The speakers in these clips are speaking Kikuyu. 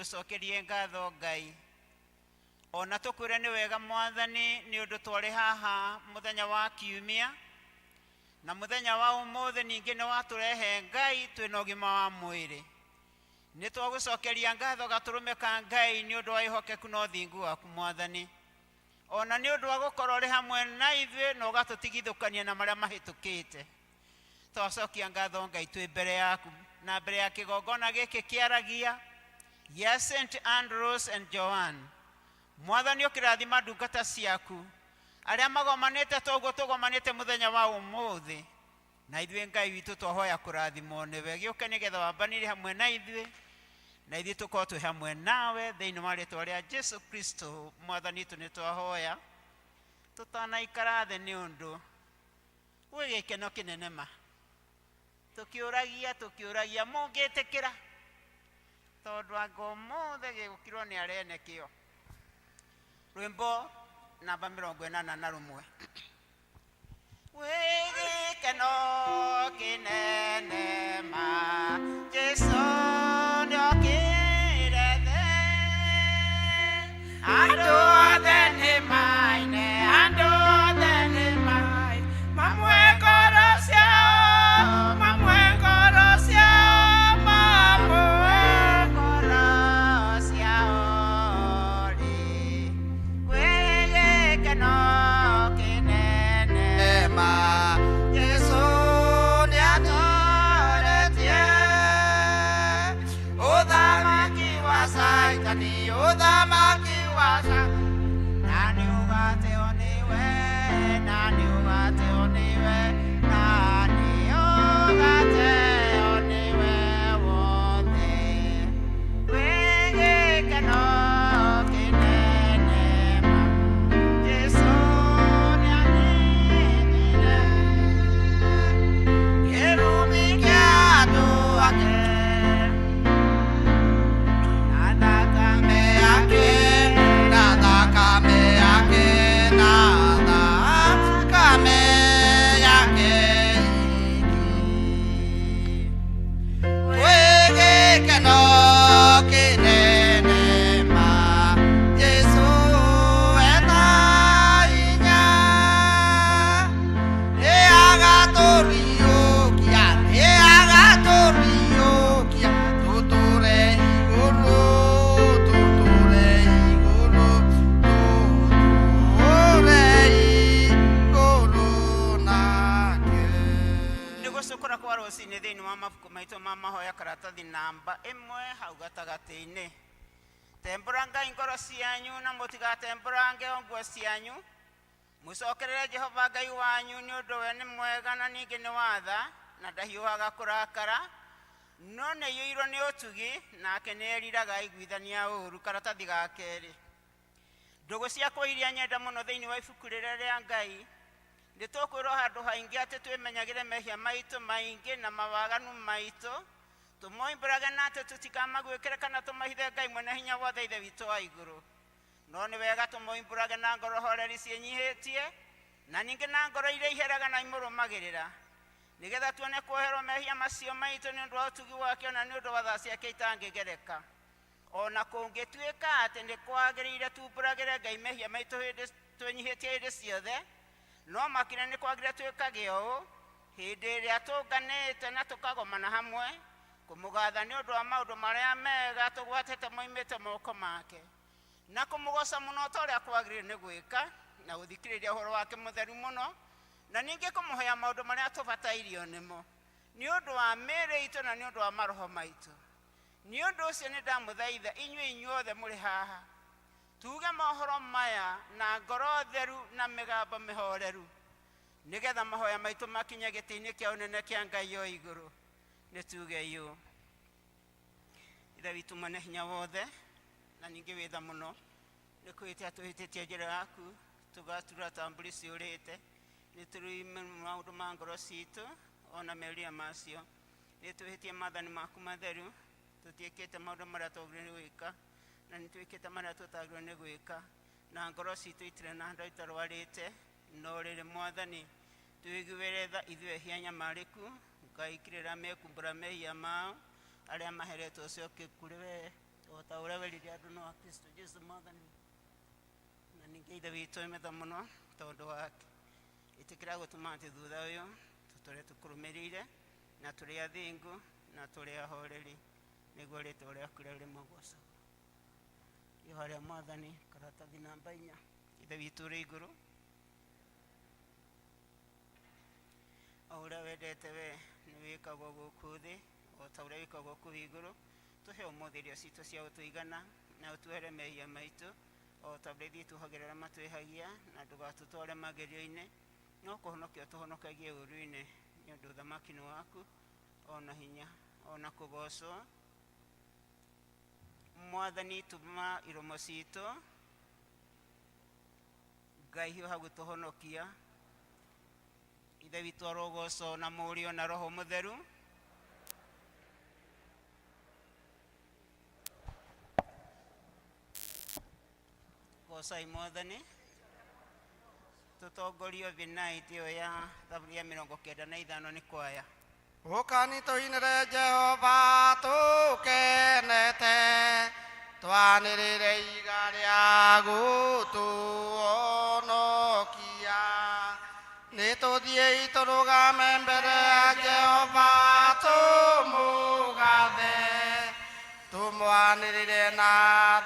Tũgũcokerie ngatho Ngai, ona tũkwĩre nĩ wega Mwathani, nĩ ũndũ twarĩ haha mũthenya wa kiumia na mũthenya wa ũmũthĩ, ningĩ nĩ watũrehe Ngai twĩna ũgima wa mwĩrĩ. Nĩ twagũcokeria ngatho gatũrũme ka Ngai, nĩ ũndũ wa wĩhokeku na ũthingu waku Mwathani, ona nĩ ũndũ wa gũkorwo ũrĩ hamwe na ithuĩ na ũgatũtigithũkania na marĩa mahĩtũkĩte. Twacokia ngatho Ngai twĩ mbere yaku na mbere ya kĩgongona gĩkĩ kĩaragia gĩa St Andrews and Joan. Mwathani, ũkĩrathima ndungata ciaku arĩa magomanĩte toguo tũgomanĩte mũthenya wa ũmũthĩ, na ithuĩ Ngai witũ twahoya kũrathimwo nĩwe. Gĩũke nĩgetha wambanĩre hamwe na ithuĩ, na ithuĩ tũkorwo twĩ hamwe nawe, thĩinĩ wa rĩtwa rĩa Jesu Kristo Mwathani witũ nĩ twahoya. Tũtanaikara thĩ, nĩ ũndũ gwĩ gĩkeno kĩnene ma, tũkĩũragia mũngĩtĩkĩra, tondũ anga ũmũthĩ gĩgũkirwo nĩ arene kĩo. Rwĩmbo namba 81. Gwĩ gĩkeno kĩnene ma, Jesu nĩokire thĩ. Andũ othe nĩ maine, andũ othe nĩ maine, mamwe ngoro ciao, mamwe ngoro ciao, mamwe ngoro ciao rĩ. Gwĩ gĩkeno kĩnene ma, Jesu nĩatoretie ũthamaki wa Caitani, ũthamaki wa Caitani. Na nĩ ũgateo nĩwe, na nĩ ũgateo nĩwe, na nĩ ũgateo nĩwe wothe. Gwĩ gĩkeno kĩnene ma, Jesu nĩaninire kĩrumi kĩa andũ ake na thakame yake, na thakame yake, na thakame yake. Gwĩ gĩkeno kĩnene ma, Jesu ena hinya, nĩagatũriũkia, nĩagatũriũkia, tũtũre igũrũ, tũtũre igũrũ, tũtũre igũrũ nake. Nĩ gũcũkũra kwa rũcinĩ thĩinĩ wa mabuku maitũ ma mahoya, karatathi namba 1 hau gatagatĩ-inĩ. Tembũrangai ngoro cianyu na mũtigatembũrange o nguo cianyu. Mũcokerere Jehova Ngai wanyu, nĩ ũndũ we nĩ mwega na ningĩ nĩ watha, na ndahiũhaga kũrakara, no nĩ aiyũirwo nĩ ũtugi, nake nĩ eriraga aiguithania ũũru. Karatathi ga kerĩ. Ndũgũ ciakwa iria nyenda mũno thĩinĩ wa ibuku rĩrĩa rĩa Ngai, nĩ tũkwĩrwo handũ haingĩ atĩ twĩmenyagĩre mehia maitũ maingĩ na mawaganu maitũ, tũmoimbũrage na atĩ tũtikamaguĩkĩre kana tũmahithe Ngai mwene hinya wothe, Ithe witũ wa igũrũ. No nĩ wega tũmoimbũrage na ngoro horeri ciĩnyihĩtie, na ningĩ na ngoro iria iheraga na imũrũmagĩrĩra, nĩgetha tuone kuoherwo mehia macio maitũ nĩ ũndũ wa ũtugi wake, ona nĩ ũndũ wa tha ciake itangĩgereka. Ona kũngĩtuĩka atĩ nĩ kwagĩrĩire tumbũragĩre Ngai mehia maitũ hĩndĩ twĩnyihĩtie hĩndĩ ciothe, no makĩria nĩ kwagĩrĩire twĩkage ũũ hĩndĩ ĩrĩa tũnganĩte na tũkagomana hamwe kũmũgatha nĩ ũndũ wa maũndũ marĩa mega tũgwatĩte moimĩte moko make, na kũmũgoca mũno ta ũrĩa kwagĩrĩire nĩ gwĩka, na gũthikĩrĩria ũhoro wake mũtheru mũno, na ningĩ kũmũhoya maũndũ marĩa tũbatairio nĩmo nĩ ũndũ wa mĩĩrĩ itũ na nĩ ũndũ wa maroho maitũ. Nĩ ũndũ ũcio nĩ ndamũthaitha inyuĩ inyuothe mũrĩ haha, tuge mohoro maya na ngoro theru na mĩgambo mĩhoreru, nĩgetha mahoya maitũ makinye gĩtĩ-inĩ kĩa ũnene kĩa Ngai o igũrũ. Nĩ tuge yũ. Ithe witũ mwene hinya wothe na ningĩ wĩtha mũno, nĩ kwĩhĩtia twĩhĩtĩtie njĩra yaku, tũgatura ta mbũri ciũrĩte. Nĩ tũrũime maũndũ ma ngoro citũ ona meria macio. Nĩ twĩhĩtie maathani maku matheru, tũtiĩkĩte maũndũ marĩa twagĩrĩirwo nĩ gwĩka, na nĩ twĩkĩte marĩa tũtagĩrĩirwo nĩ gwĩka, na ngoro citũ itirĩ na handũ itarwarĩte. No rĩrĩ Mwathani, twĩiguĩre tha ithuĩ ehia nyamarĩku. Ngai, kirĩra mekumbũra mehia mao, arĩa maheretwo ũcoke kũrĩ we. O ta ũrĩa werire andũ no wa Kristo Jesu Mwathani. Na ningĩ Ithe witũ wĩ tha mũno tondũ wake ĩtĩkĩra gũtũma atĩ thutha ũyũ tũtũre tũkũrũmĩrĩire na tũrĩ athingu na tũrĩ ahoreri nĩguo rĩtwa rĩaku rĩu rĩmũgocagwo. Ihoya rĩa Mwathani, karatathi namba 4. Ithe witũ ũrĩ igũrũ, o ũrĩa wendete we nĩ wĩkagwo gũkũ thĩ o ta ũrĩa wĩkagwo kũu igũrũ. Tũhe ũmũthĩ irio citũ cia gũtũigana, na ũtuohere mehia maitũ o ta ũrĩa ithuĩ tuohagĩra arĩa matwĩhagia, na ndũgatũtware magerio-inĩ, no kũhonokia ũtũhonokagie ũũru-inĩ, nĩ ũndũ ũthamaki nĩ waku, ona hinya, ona kũgocwo. Mwathani, tũma iromo citũ, Ngai hiũha gũtũhonokia. Ithe witũ arogocwo na Mũriũ na Roho Mũtheru. Gocai Mwathani. Tũtongorio vinait ĩyo ya thaburia 95 nĩ kwaya. Ũkani tũinĩre Jehova tũkenete, twanĩrĩre iga rĩa gũtũhonokia. Nĩ tũthiĩi tũrũgame mbere ya Jehova tũmũgathe, tũmwanĩrĩre na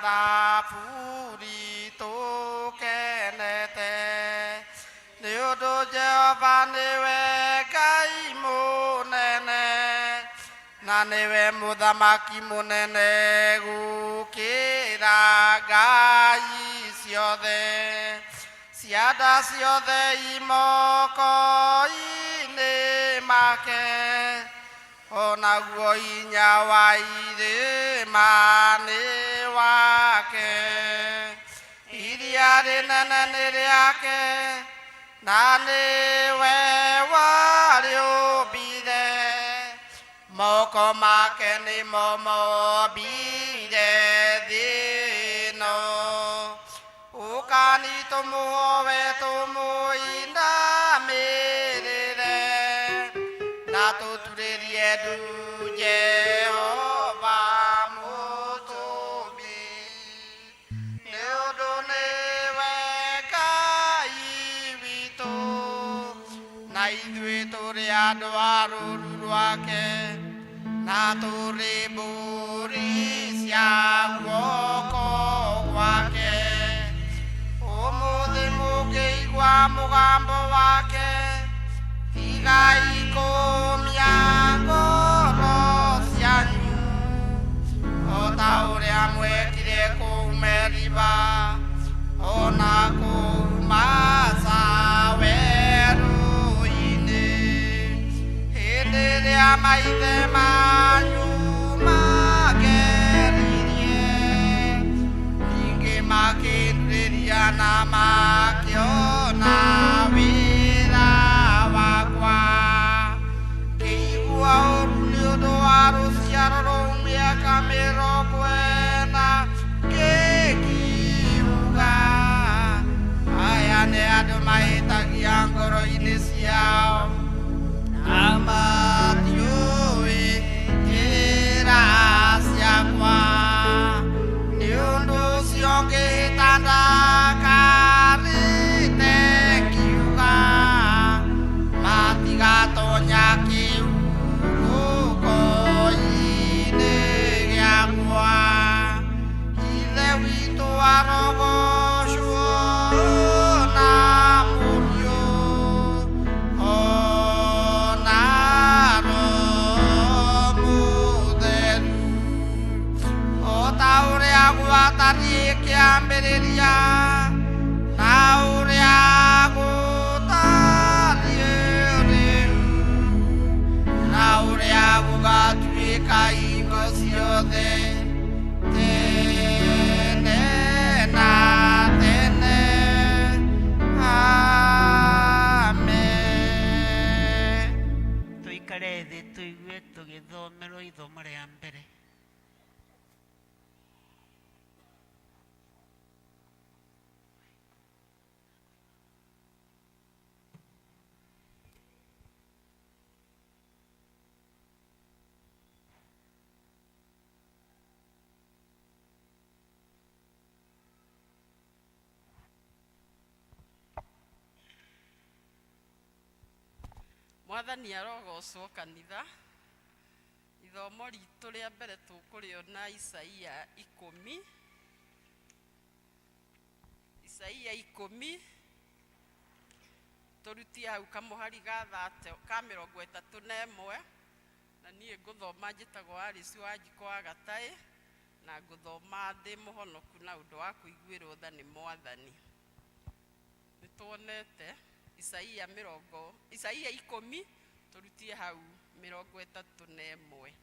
thaburi tũkenete. Nĩ ũndũ Jehova nĩwe Ngai mũnene, na nĩwe mũthamaki mũnene gũkĩra ngai ciothe. Cianda ciothe imoko-inĩ make, onaguo hinya wa irĩma nĩ wake. Iria rĩnene nĩ rĩake, na nĩwe warĩũmbire. Moko make nĩmo mombire thĩ ĩno. Ũkani tũmũhoe tũmũinamĩrĩre, na tũturĩrie ndu Jehova mũtũmbi. Nĩ ũndũ nĩwe Ngai witũ, na ithuĩ tũrĩ andũ a rũũru rwake, na tũrĩ mbũri cia guoko gwake. Ũmũthĩ mũngĩigua mũgambo wake, tigai kũũmia ngoro cianyu, o ta ũrĩa mwekire kũu Meriba, ona kũu Masa werũ-inĩ, hĩndĩ ĩrĩa maithe manyu mageririe, ningĩ makĩndũrĩria na makĩona wĩra wakwa. Ngĩigua ũũru nĩ ũndũ wa rũciaro rũu mĩaka 40, ngĩkiuga, aya nĩ andũ mahĩtagia ngoro-inĩ ciao, na matiũĩ njĩra ciakwa. Nĩ ũndũ ũcio ngĩhĩta ndakarĩte ngiuga, matigatonya kĩhurũko-inĩ gĩakwa. Ithe witũ arogocwo na Mũriũ ona Roho Mũtheru, o ta ũrĩa gwatariĩ kĩambĩrĩria, na ũrĩa gũtariĩ rĩu, na ũrĩa gũgatuĩka hingo ciothe tene na tene. Amen. Tũikare thĩ tũigue tũgĩthomerwo ithomo rĩa mbere. Mwathani arogocwo kanitha. Ithomo ritũ rĩa mbere tũkũrĩona Isaia 10. Isaia 10 tũrutie hau kamũhari ga thate ka 31, na niĩ ngũthoma njĩtagwo Alice Wanjikũ wa Gataĩ, na ngũthoma ndĩ mũhonoku na ũndũ wa kũiguĩrwo tha nĩ Mwathani. Nĩ tuonete Isaia mĩrongo Isaia 10 tũrutie hau 31.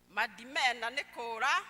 Madimena nĩ kũũra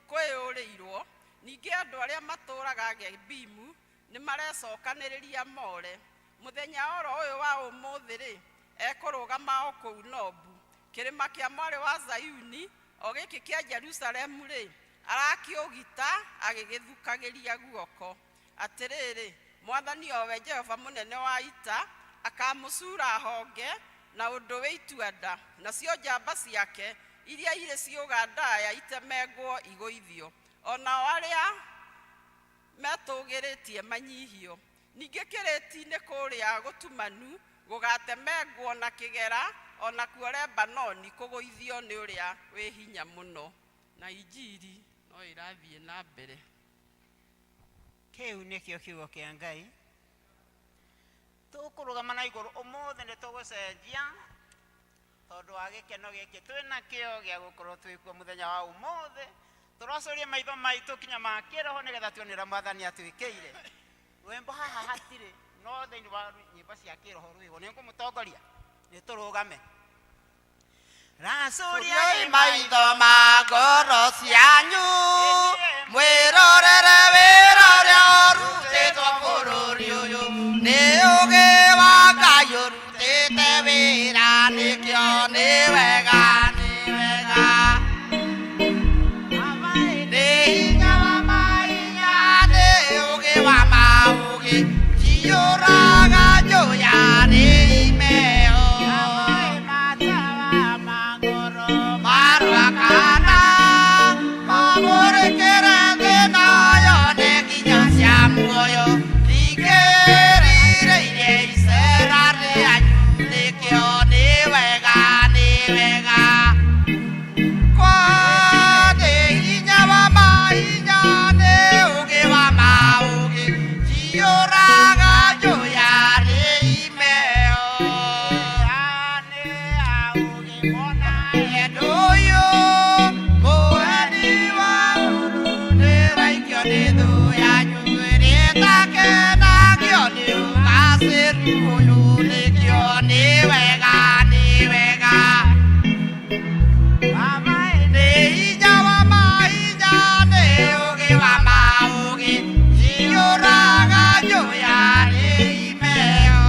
kwĩyũrĩirwo, ningĩ andũ arĩa matũũraga Gebimu nĩ marecokanĩrĩria more. Mũthenya oro ũyũ wa ũmũthĩ-rĩ, ekũrũgama o kũu Nobu, kĩrĩma kĩa mwarĩ wa Zayuni, o gĩkĩ kĩa Jerusalemu-rĩ, arakĩũgita agĩgĩthukagĩria guoko. Atĩrĩrĩ, Mwathani o we Jehova mũnene wa ita akamũcuura honge na ũndũ wĩ itua-nda, nacio njamba ciake iria irĩ ciũga ndaya itemengwo igũithio, o nao arĩa metũũgĩrĩtie manyihio. Ningĩ kĩrĩti-inĩ kũrĩa gũtumanu gũgatemengwo na kĩgera, o nakuo Lebanoni kũgũithio nĩ ũrĩa wĩ hinya mũno. Na injiri no ĩrathiĩ na mbere. Kĩu nĩkĩo kiugo kĩa Ngai. Tũkũrũgama na igũrũ ũmũthĩ nĩ tũgũcenjia tondũ wa gĩkeno gĩkĩ twĩnakĩo gĩa gũkorwo twĩkuo mũthenya wa ũmũthĩ. Tũrocoria maitho maitũ kinya ma kĩroho nĩgetha tuone ũrĩa Mwathani atwĩkĩire. Rwĩmbo haha hatirĩ, no thĩinĩ wa nyĩmbo cia kĩroho rwĩho. Nĩ ngũmũtongoria, nĩ tũrũgame. Racũriai maitho ma ngoro cianyu, mwĩrorere wĩra ũrĩa ũrutĩtwo bũrũri ũyũ. Nĩ ũũgĩ wa Ngai ũrutĩte wĩra, nĩkĩo nĩ wega, nĩ wega. Nĩ hinya wa mahinya, nĩ ũũgĩ wa maũũgĩ, ciyũraga njũya nĩ imeo. Marwakana mamũrĩkĩre thĩ nayo nĩ nginya cia muoyo, ndingĩrirĩirie icera rĩanyu, nĩkĩo nĩ wega, nĩ wega. Kwa nĩ hinya wa mahinya, nĩ ũũgĩ wa maũũgĩ, ciyũraga njũya nĩ imeo. Ũyũ mũheni wa ũũru nĩwaikio nĩ thũ yanyu ĩrĩa ĩtakenagio nĩ ũgacĩru ũyũ, nĩkĩo nĩ wega, nĩ wega. Nĩ hinya wa mahinya, nĩ ũũgĩ wa maũũgĩ, ciyũraga njũya nĩ imeo.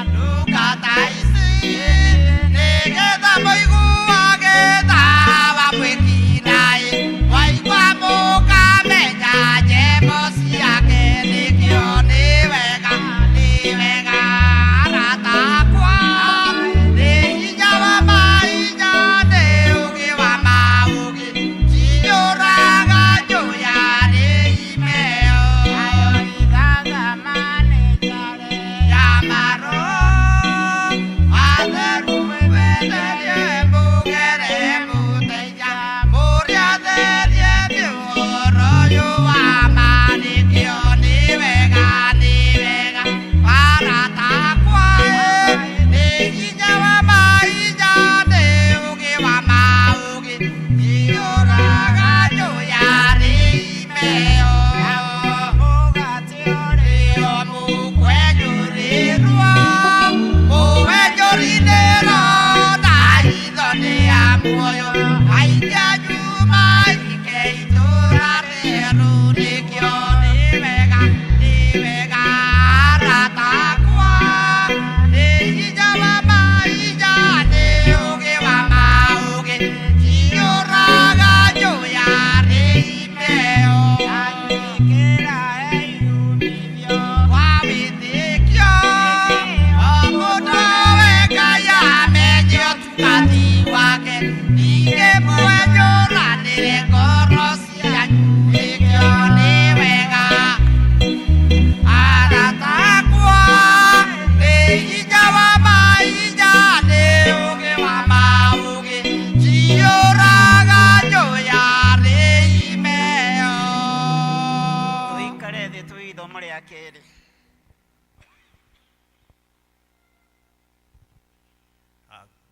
Ndungata ici nĩgetha mũiguage tha wa mwĩki-naĩ, mwaigua mũkamenya njemo ciake, nĩkĩo nĩ wega.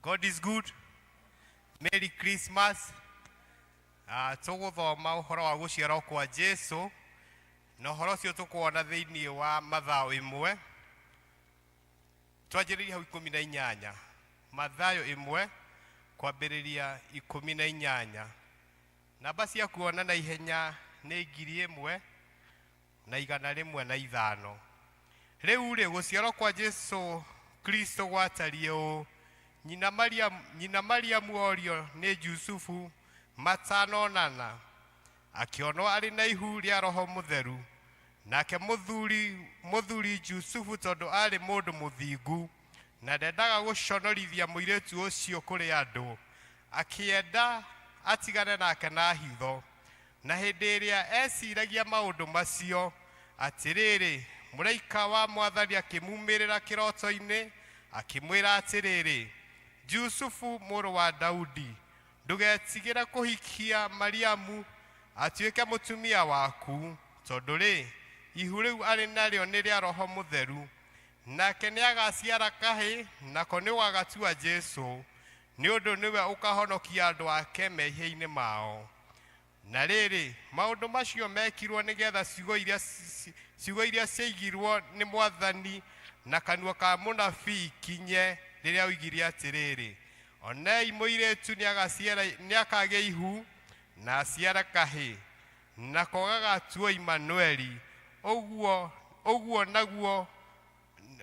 God is good. Merry Christmas. Tũgũthoma ũhoro wa gũciarwo kwa Jesu na ũhoro ũcio tũkuona thĩinĩ wa Mathayo 1, twanjĩrĩria hau 18. Mathayo 1 kwambĩrĩria 18. Namba cia kuona na ihenya nĩ 1105. Rĩu rĩ, gũciarwo kwa Jesu Kristo gwatariĩ ũũ: nyina Mariamu, nyina Mariamu orio nĩ Jusufu matanonana, akĩonwo arĩ na ihu rĩa Roho Mũtheru. Nake mũthuri Jusufu, tondũ arĩ mũndũ mũthingu na ndendaga gũconorithia mũirĩtu ũcio kũrĩ andũ, akĩenda atigane nake na hitho. Na hĩndĩ ĩrĩa eciragia maũndũ macio, atĩrĩrĩ, mũraika wa Mwathani akĩmumĩrĩra kĩroto-inĩ, akĩmwĩra atĩrĩrĩ, "Jusufu mũrũ wa Daudi, ndũgetigĩre kũhikia Mariamu atuĩke mũtumia waku, tondũ rĩ, ihu rĩu arĩ narĩo nĩ rĩa Roho Mũtheru. Nake nĩagaciara kahĩ, nako nĩũgagatua Jesu, nĩ ũndũ nĩwe ũkahonokia andũ ake mehia-inĩ mao." Na rĩrĩ, maũndũ macio mekirwo nĩgetha ciugo iria ciaigirwo nĩ Mwathani na kanua ka mũnabii ikinye, rĩrĩa oigire atĩrĩrĩ, "Onei, mũirĩtu nĩakagĩa ihu na aciare kahĩ, nako gagatuo Imanueli," ũguo naguo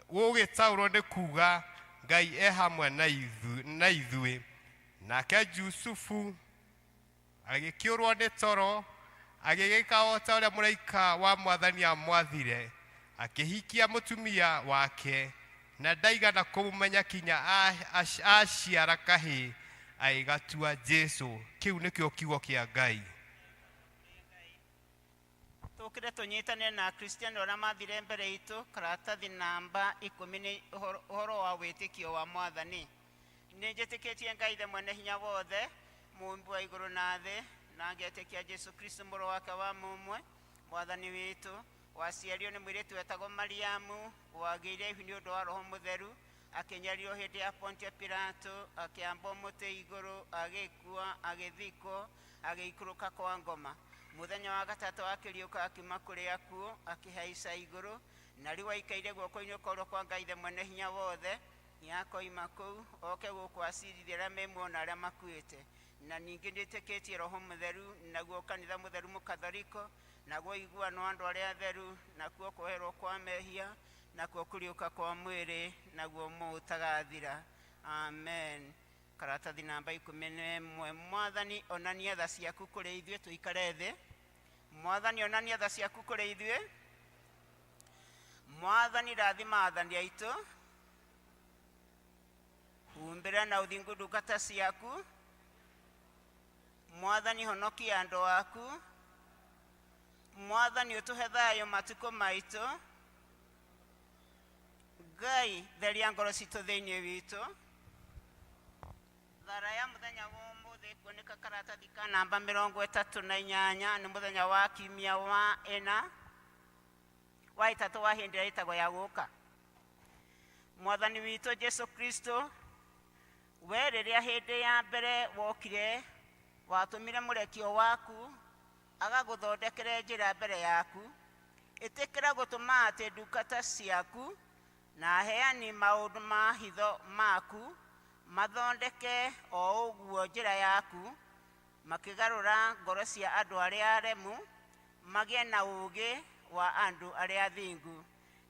gũgĩtaũrwo nĩ kuga Ngai e hamwe na ithuĩ. Nake Jusufu agĩkĩũrwo nĩ toro, agĩgĩka o ta ũrĩa mũraika wa Mwathani amwathire, akĩhikia mũtumia wake, na ndaigana kũmũmenya kinya aciara kahĩ, agĩgatua Jesu. Kĩu nĩkĩo kiugo kĩa Ngai. Tũkĩre tũnyitane na Kristiano arĩa mathire mbere itũ. Karatathi namba 10 nĩ ũhoro wa wĩtĩkio wa Mwathani. Nĩ njĩtĩkĩtie Ngai the mwene hinya wothe, mũmbi wa igũrũ na thĩ, na ngetĩkia Jesu Kristo, mũrũ wake wa mũmwe, Mwathani witũ, waciarirwo nĩ mũirĩtu wetagwo Mariamu, wagĩire ihu nĩ ũndũ wa Roho Mũtheru, akĩnyarirwo hĩndĩ ya Pontio Pilato, akĩambwo mũtĩ igũrũ, agĩkua, agĩthikwo, agĩikũrũka kwa ngoma. Mũthenya wa gatatũ akĩriũka akiuma kũrĩ akuũ, akĩhaica igũrũ, na rĩu aikaire guoko-inĩ kwa ũrĩo kwa Ngai the mwene hinya wothe. Nĩakoima kũu oke gũkũ acirithie arĩa me muoyo na arĩa makuĩte. Na ningĩ nĩtĩkĩtie Roho Mũtheru, naguo kanitha mũtheru mũkatholiko, naguo iguano andũ arĩa atheru, nakuo kwoherwo kwa mehia, nakuo kũriũka kwa mwĩrĩ, naguo muoyo ũtagathira. Amen. Karatathi namba 11. Mwathani, onania tha ciaku kũrĩ ithuĩ. Tũikare thĩ. Mwathani, onania tha ciaku kũrĩ ithuĩ. Mwathani, rathima athani aitũ. Humbĩra na ũthingu ndungata ciaku. Mwathani, honokia andũ aku. Mwathani, ũtũhe thayũ matukũ maitũ. Ngai, theria ngoro citũ thĩinĩ witũ. Thara ya mũthenya wa ũmũthĩ kuoneka karatathi ka namba 38. Nĩ mũthenya wa kiumia wa ĩna wa ĩtatũ wa hĩndĩ ĩrĩa ĩtagwo ya gũka. Mwathani witũ Jesu Kristo, we rĩrĩa hĩndĩ ya mbere wokire, watũmire mũrekio waku agagũthondekere njĩra mbere yaku. Ĩtĩkĩra gũtũma atĩ ndungata ciaku na aheani maũndũ ma hitho maku mathondeke o ũguo njĩra yaku, makĩgarũra ngoro cia andũ arĩa aremu magĩe na ũũgĩ wa andũ arĩa athingu,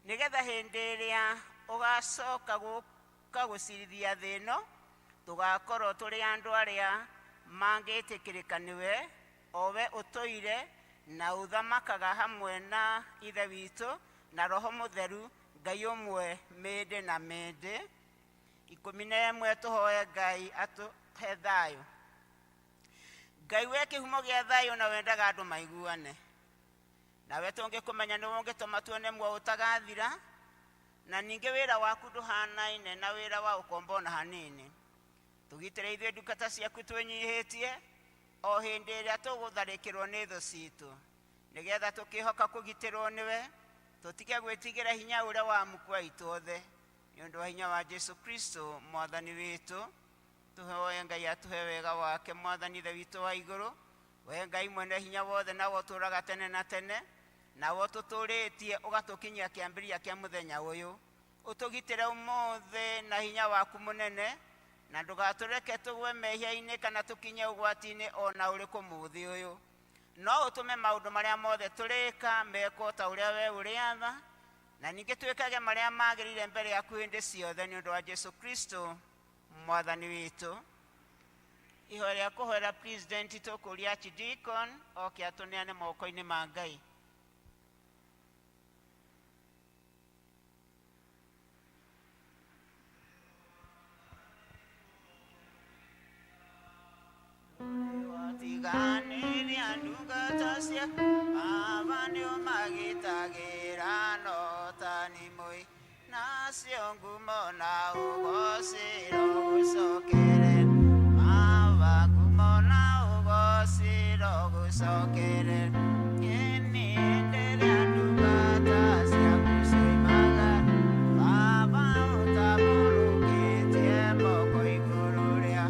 nĩgetha hĩndĩ ĩrĩa ũgacoka gũka gũcirithia thĩ ĩno, tũgakorwo tũrĩ andũ arĩa mangĩtĩkĩrĩka nĩwe, o we ũtũire na ũthamakaga hamwe na Ithe witũ na Roho Mũtheru, Ngai ũmwe, mĩndĩ na mĩndĩ. 11. Tũhoe Ngai atũhe thayũ. Ngai, we kĩhumo gĩa thayũ na wendaga andũ maiguane nawe, tũngĩkũmenya nĩwe ũngĩtũma tuone muoyo ũtagathira. Na ningĩ wĩra waku ndũhanaine na wĩra wa ũkombo ona hanini. Tũgitĩre ithuĩ ndungata ciaku twĩnyihĩtie o hĩndĩ ĩrĩa tũgũtharĩkĩrwo nĩ thũ citũ, nĩgetha tũkĩhoka kũgitĩrwo nĩwe, tũtige gwĩtigĩra hinya ũrĩa wa mukua itũ othe, nĩ ũndũ wa hinya wa Jesu Kristo Mwathani witũ. Tũhoe Ngai atũhe wega wake. Mwathani Ithe witũ wa igũrũ, we Ngai mwene hinya wothe, nawe ũtũũraga tene na tene, nawe ũtũtũũrĩtie ũgatũkinyia kĩambĩrĩria kĩa mũthenya ũyũ, ũtũgitĩre ũmũthĩ na hinya waku mũnene, na ndũgatũreke tũgwe mehia-inĩ kana tũkinye ũgwati-inĩ ona ũrĩkũ mũthĩ ũyũ. No ũtũme maũndũ marĩa mothe tũrĩka mekwo ta ũrĩa we ũrĩatha, na ningĩ twĩkage marĩa magĩrĩire mbere yaku hĩndĩ ciothe, nĩ ũndũ wa Jesu Kristo Mwathani witũ. Ihoya rĩa kũhoera president, tũkũria archdeacon oke atũneane moko-inĩ ma Ngai. Watiganĩria ndungata cia Baba, nĩ ũmagitagĩra no tani mũi nacio ngumo na ũgociro gũcokere Baba, ngumo na ũgociro gũcokere. Ĩnĩenderea ndungata ciaku cioimaga Baba, ũtambũrũkĩtie moko igũrũ rĩa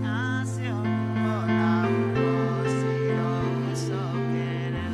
nacio ngumo na ũgociro gũcokere.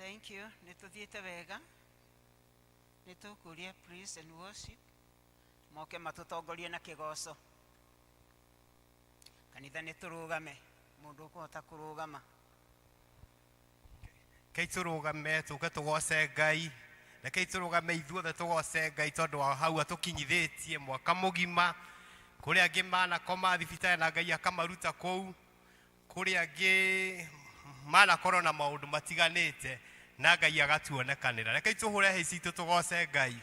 Thank you. Nĩ tũthiĩte wega. Nĩ tũkũria praise and worship moke matũtongorie na kĩgoco. Kanitha nĩ tũrũgame, mũndũ ũkũhota kũrũgama. Rekei tũrũgame tũke tũgoce Ngai. Rekei tũrũgame ithuothe tũgoce Ngai tondũ wa hau atũkinyithĩtie mwaka mũgima. Kũrĩ angĩ manakoma thibitarĩ na Ngai akamaruta kũu, kũrĩ angĩ manakorwo na maũndũ matiganĩte na Ngai agatuonekanĩra. Rekei tũhũre hĩ citũ tũgoce Ngai.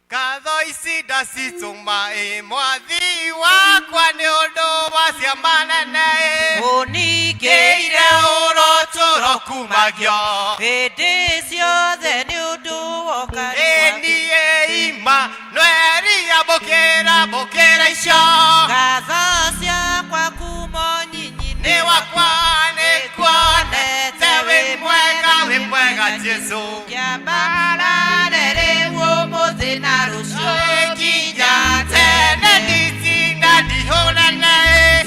Ngatho ici ndacitũma ĩ mwathi wakwa nĩ ũndũ wa ciama nene ĩ. Ũningĩire ũrotũro kumagio hĩndĩ ciothe nĩ ũndũ woka. Ĩniĩ Imanueli, amũkĩra amũkĩra icio. Ngatho ciakwa kuma nyinyi nĩ wakwa nĩ kuonete wĩ mwega, wĩ mwega Jesu. Kĩambarare rĩu ũmũthĩ na rũciũ nginya tene nditina ndihũrane.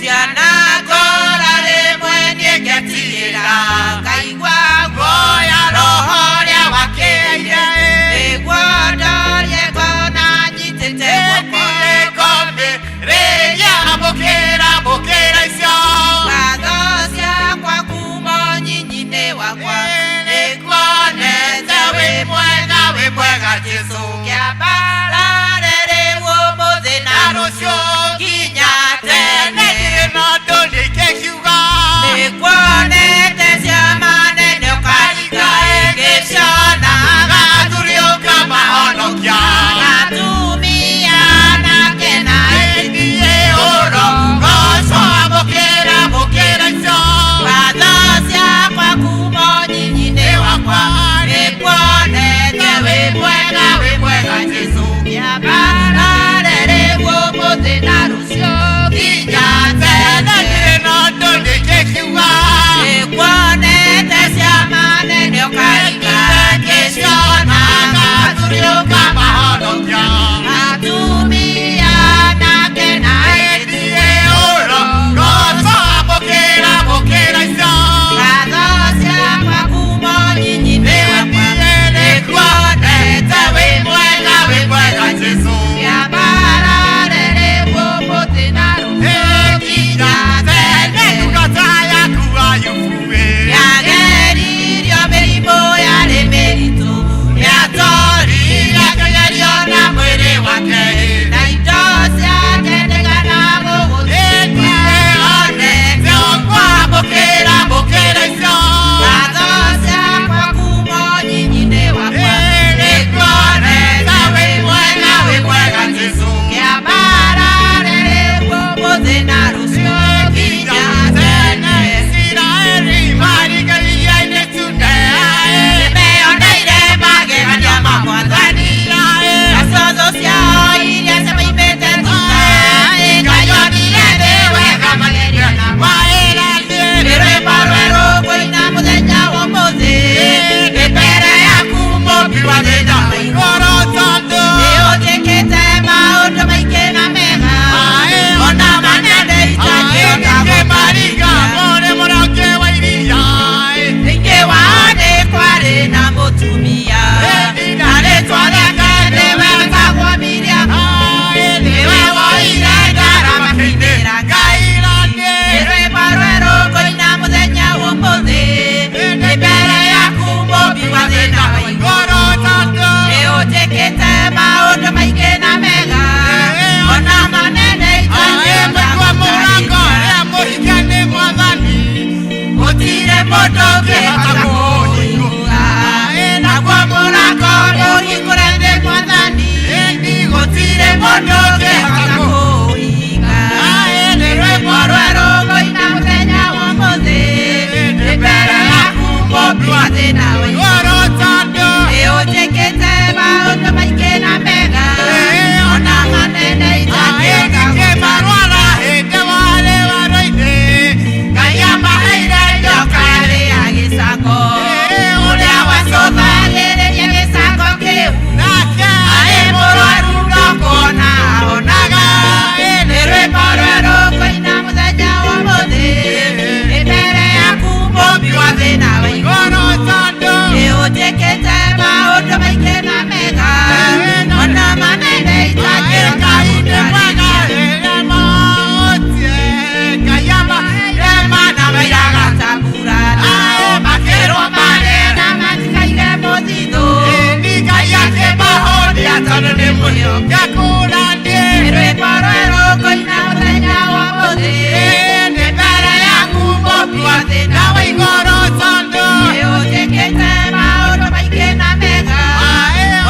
Ciana ngora rĩmwe niĩ ngetigĩra ngaigua guoya roho ũrĩa wakĩire. Nĩguo ndorie ngona nyitĩte guoko. Rĩria amũkĩra amũkĩra icio. Ngatho ciakwa kuma nyinyi-inĩ wakwa nĩkuonete wĩ mwega, wĩ mwega Jesu. Kĩambarare rĩu ũmũthĩ na na rũciũ nginya tene tene. Ndirĩ na ũndũ ningĩkiuga. Nĩkuonete ciama nene ũkaringa ĩngĩciona. Athuri ũkamahonokia. Atumia nake na ĩniĩ ũrogocwo, amũkĩra amũkĩra icio. Ngatho ciakwa kuma nyinyi-inĩ wakwa nĩkuonete wĩ mwega, wĩ mwega Jesu. Kĩambarare rĩu ũmũthĩ na rũciũ nginya tene tene. Ndirĩ na ũndũ ningĩkiuga. Nĩkuonete ciama nene ũkaringa ngĩciona. Athuri ũkamahonokia. Atumia nake na ĩniĩ ũrogocwo, amũkĩra amũkĩra icio. Ngatho ciakwa kuma nyinyi-inĩ wakwa nĩkuonete wĩ mwega, wĩ mwega Jesu. Kĩambarare rĩu ũmũthĩ na rũciũ nginya tene. Ndungata yaku Ayubu ĩ Yageririo mĩrimũ yarĩ mĩritũ nĩatoririe kĩgerio na mwĩrĩ wake ĩ. Na indo ciake ndigana ĩniĩ onete ũguo, amũkĩra amũkĩra icio. Ngatho ciakwa kuma nyinyi-inĩ wakwa nĩkuonete wĩ mwega, wĩ mwega Jesu. Kĩambarare rĩu ũmũthĩ na rũciũ nginya tene. Isiraeli marigĩrĩria-inĩ tune Nĩmeyoneire magegania ma Mwathani nacio thũ ciao iria ciamaimĩte thutha. Ngai onire nĩ wega magerio na nĩ rwĩmbo rwerũ ngũina mũthenya wa ũmũthĩ nĩ mbere yaku Mũmbi wa thĩ na igũrũ tondũ nĩ ũnjĩkĩte maũndũ maingĩ na mega ona manene itangĩhota maringa mũrĩ mũronge wa iria. Thĩinĩ wao nĩ kwarĩ na mũtumia na rĩtwa rĩake nĩwe wetagwo Miriamu. Nĩwe woire ndarama akĩinĩra Ngai. Nĩ rwĩmbo rwerũ ngũina mũthenya wa ũmũthĩ nĩ mbere yaku Mũmbi wa thĩ na wa igũrũ nĩ ũnjĩkĩte maũndũ maingĩ na mega ona manene itangĩhota gũtarĩria. Gũtirĩ mũndũ ũngĩhota kũũhingũra naguo mũrango ũhingũre nĩ Mwathani. Gũtirĩ mũndũ ũngĩhota kũũhinga. Nĩ rwĩmbo rwerũ ngũina mũthenya wa ũmũthĩ nĩ mbere yaku Mũmbi wa thĩ na wa igũrũ nĩ ũnjĩkĩte maũndũ maingĩ na mega ona manene itangĩhota nyoka ya gĩcango ũrĩa wacũthagĩrĩria gĩcango kĩu arĩ mũrwaru no kuona ahonaga. Tondũ nĩ mwĩhokeku na niĩ. Rwĩmbo rwerũ ngũina mũthenya wa ũmũthĩ. Nĩ mbere yaku Mũmbi wa thĩ na wa igũrũ tondũ Nĩ ũnjĩkĩte maũndũ maingĩ na mega.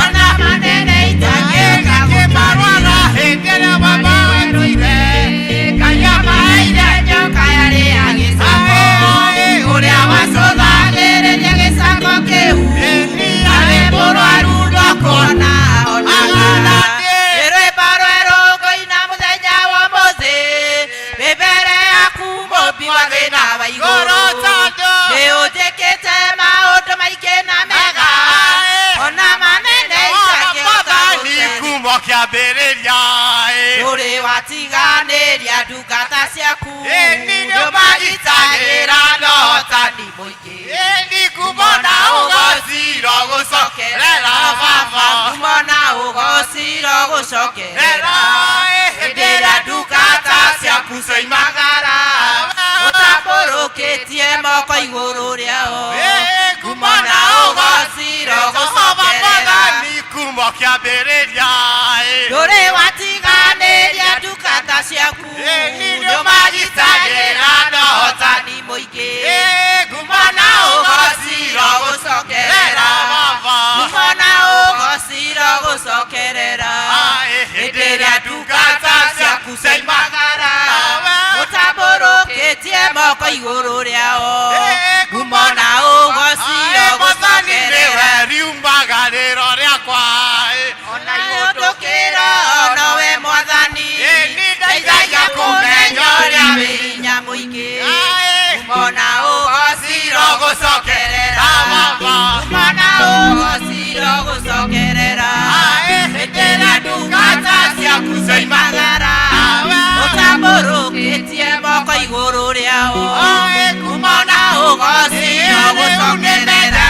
Ona manene itangĩhota Kĩmarwara gũtarĩria. hĩndĩ ĩrĩa mamatũire. Ngai amaheire nyoka yarĩ ya gĩcango. Ũrĩa wacũthagĩrĩria gĩcango kĩu. Arĩ mũrwaru no kuona onaga. Rwĩmbo rwerũ ngũina mũthenya wa ũmũthĩ. Wĩ mbere yaku Mũmbi wa thĩ na wa igũrũ. Nĩ ũnjĩkĩte maũndũ maingĩ na mega. Ona manene itangĩhota gũtarĩria. Kuuma kĩambĩrĩria Ndũrĩ watiganĩria ndungata ciaku. Ĩni Nĩũmagitagĩra na ũhotani mũingĩ. Ĩni kumona ũgociro gũcokerera baba. Ngumo na ũgociro gũcokerera. Rera Hĩndĩ ĩrĩa ndungata ciaku cioimagara, ũtambũrũkĩtie moko igũrũ rĩao. Ngumo na ũgociro gũcokerera. Kuuma kĩambĩrĩria Ndũrĩ watiganĩria ndungata ciaku. Ĩni Nĩũmagitagĩra na ũhotani mũingĩ. Ngumo na ũgociro gũcokerera baba. Ngumo na ũgociro gũcokerera. Hĩndĩ ĩrĩa ndungata ciaku cioimagara, ũtambũrũkĩtie moko igũrũ rĩao. Ngumo na ũgociro Mwathani gũcokerera. nĩwe riumagarĩro rĩakwa. Ona ihũndũkĩro nowe Mwathani. Ĩni Ndeithagia kũmenya ũrĩa wĩ hinya mũingĩ. Ngumo na ũgociro gũcokerera. Ngumo na ũgociro gũcokerera. Hĩndĩ ĩrĩa ndungata ciaku cioimagara, ũtambũrũkĩtie moko igũrũ rĩao. Ngumo na ũgociro gũcokerera.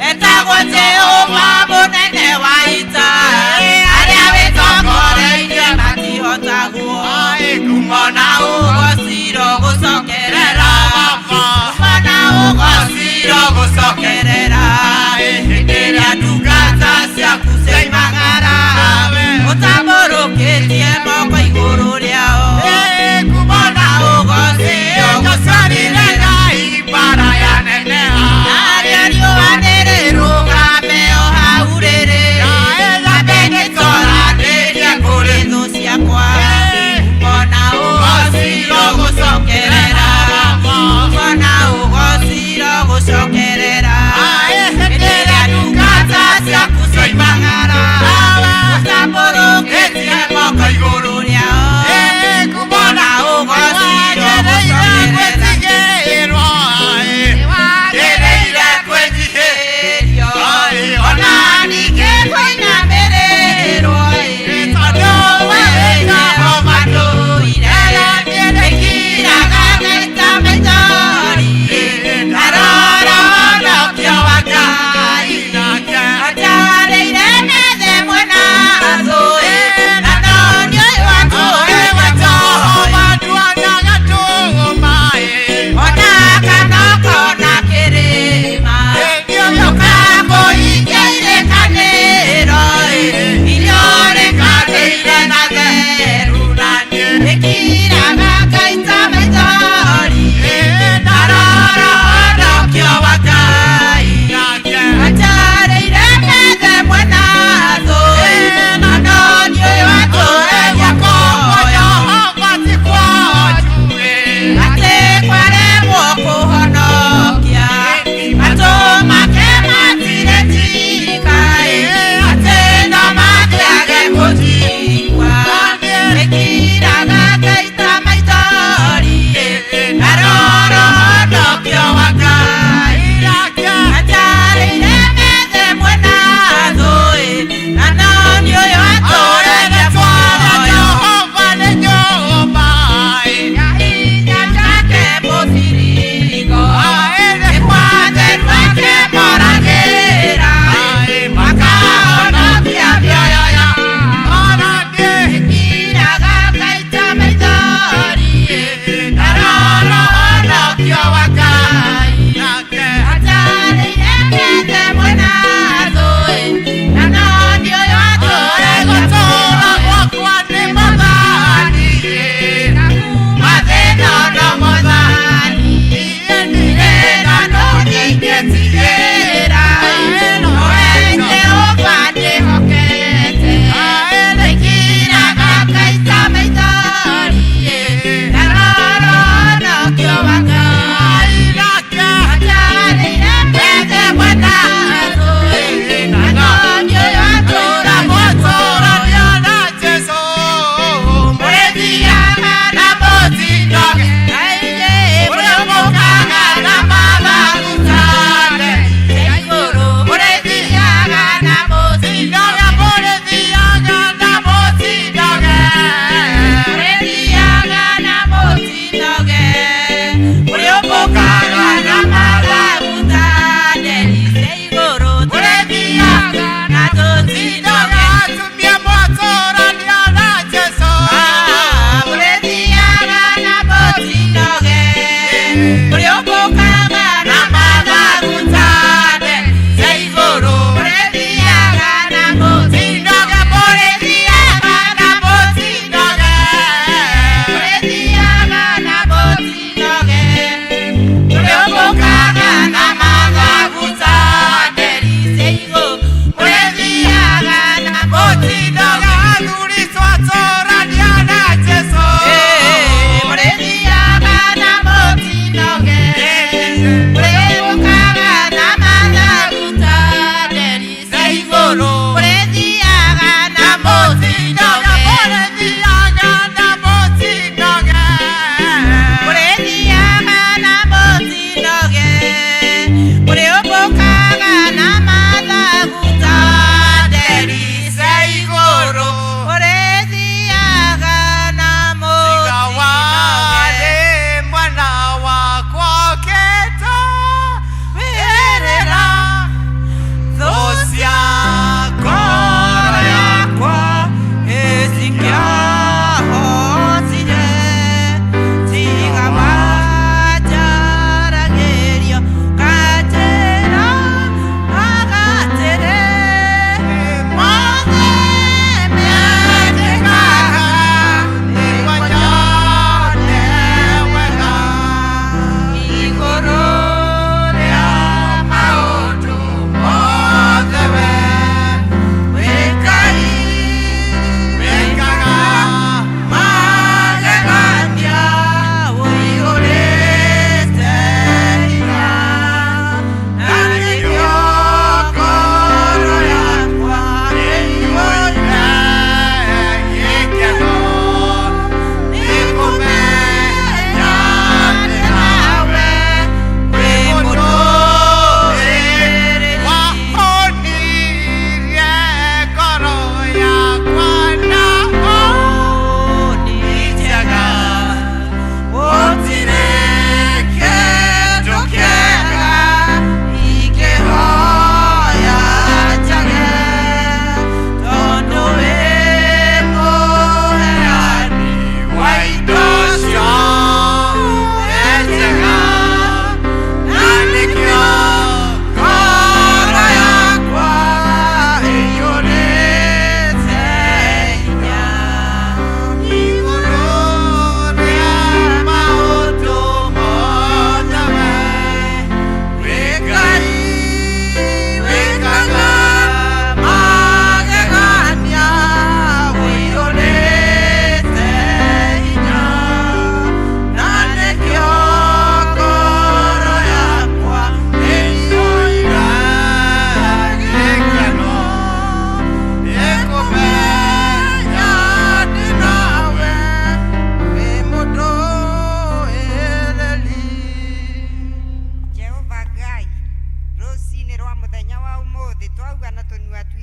Etagwo Jehova mũnene wa ita. Arĩa wĩtongoreirie matihotagwo. Ngumo na ũgociro gũcokerera. Ngumo na ũgociro gũcokerera. Hĩndĩ ĩrĩa ndungata ciaku cioimagara, ũtambũrũkĩtie moko igũrũ rĩao. Ngumo na ũgociro gũcokerera.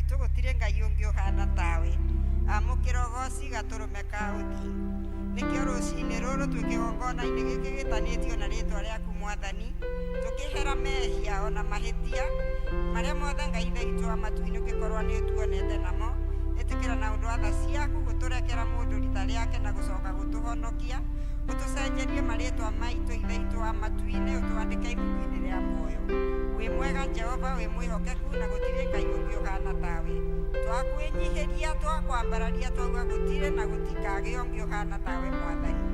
witũ gũtirĩ Ngai ũngĩ ũhana tawe. Amũkĩra ũgoci gatũrũme ka ũthingu. Nĩkĩo rũcinĩ rũrũ twĩ kĩgongona-inĩ gĩkĩ gĩtanĩtio na rĩtwa rĩaku Mwathani, tũkĩhera mehia ona mahĩtia marĩa mothe Ngai Ithe witũ wa matu-inĩ ũngĩkorwo nĩ ũtuonete namo. Ĩtĩkĩra na ũndũ wa tha ciaku gũtũrekera mũndũ rita rĩake na gũcoka gũtũhonokia, ũtũcenjerie marĩtwa maitũ Ithe witũ wa matu-inĩ, ũtwandĩke ibuku-inĩ rĩa muoyo. Wĩ mwega Jehova, wĩ mwĩhokeku na gũtirĩ Ngai ũngĩ ũhana tawe. Twakwĩnyihĩria, twakwambararia, twauga gũtirĩ na gũtikagĩa ũngĩ ũhana tawe Mwathani.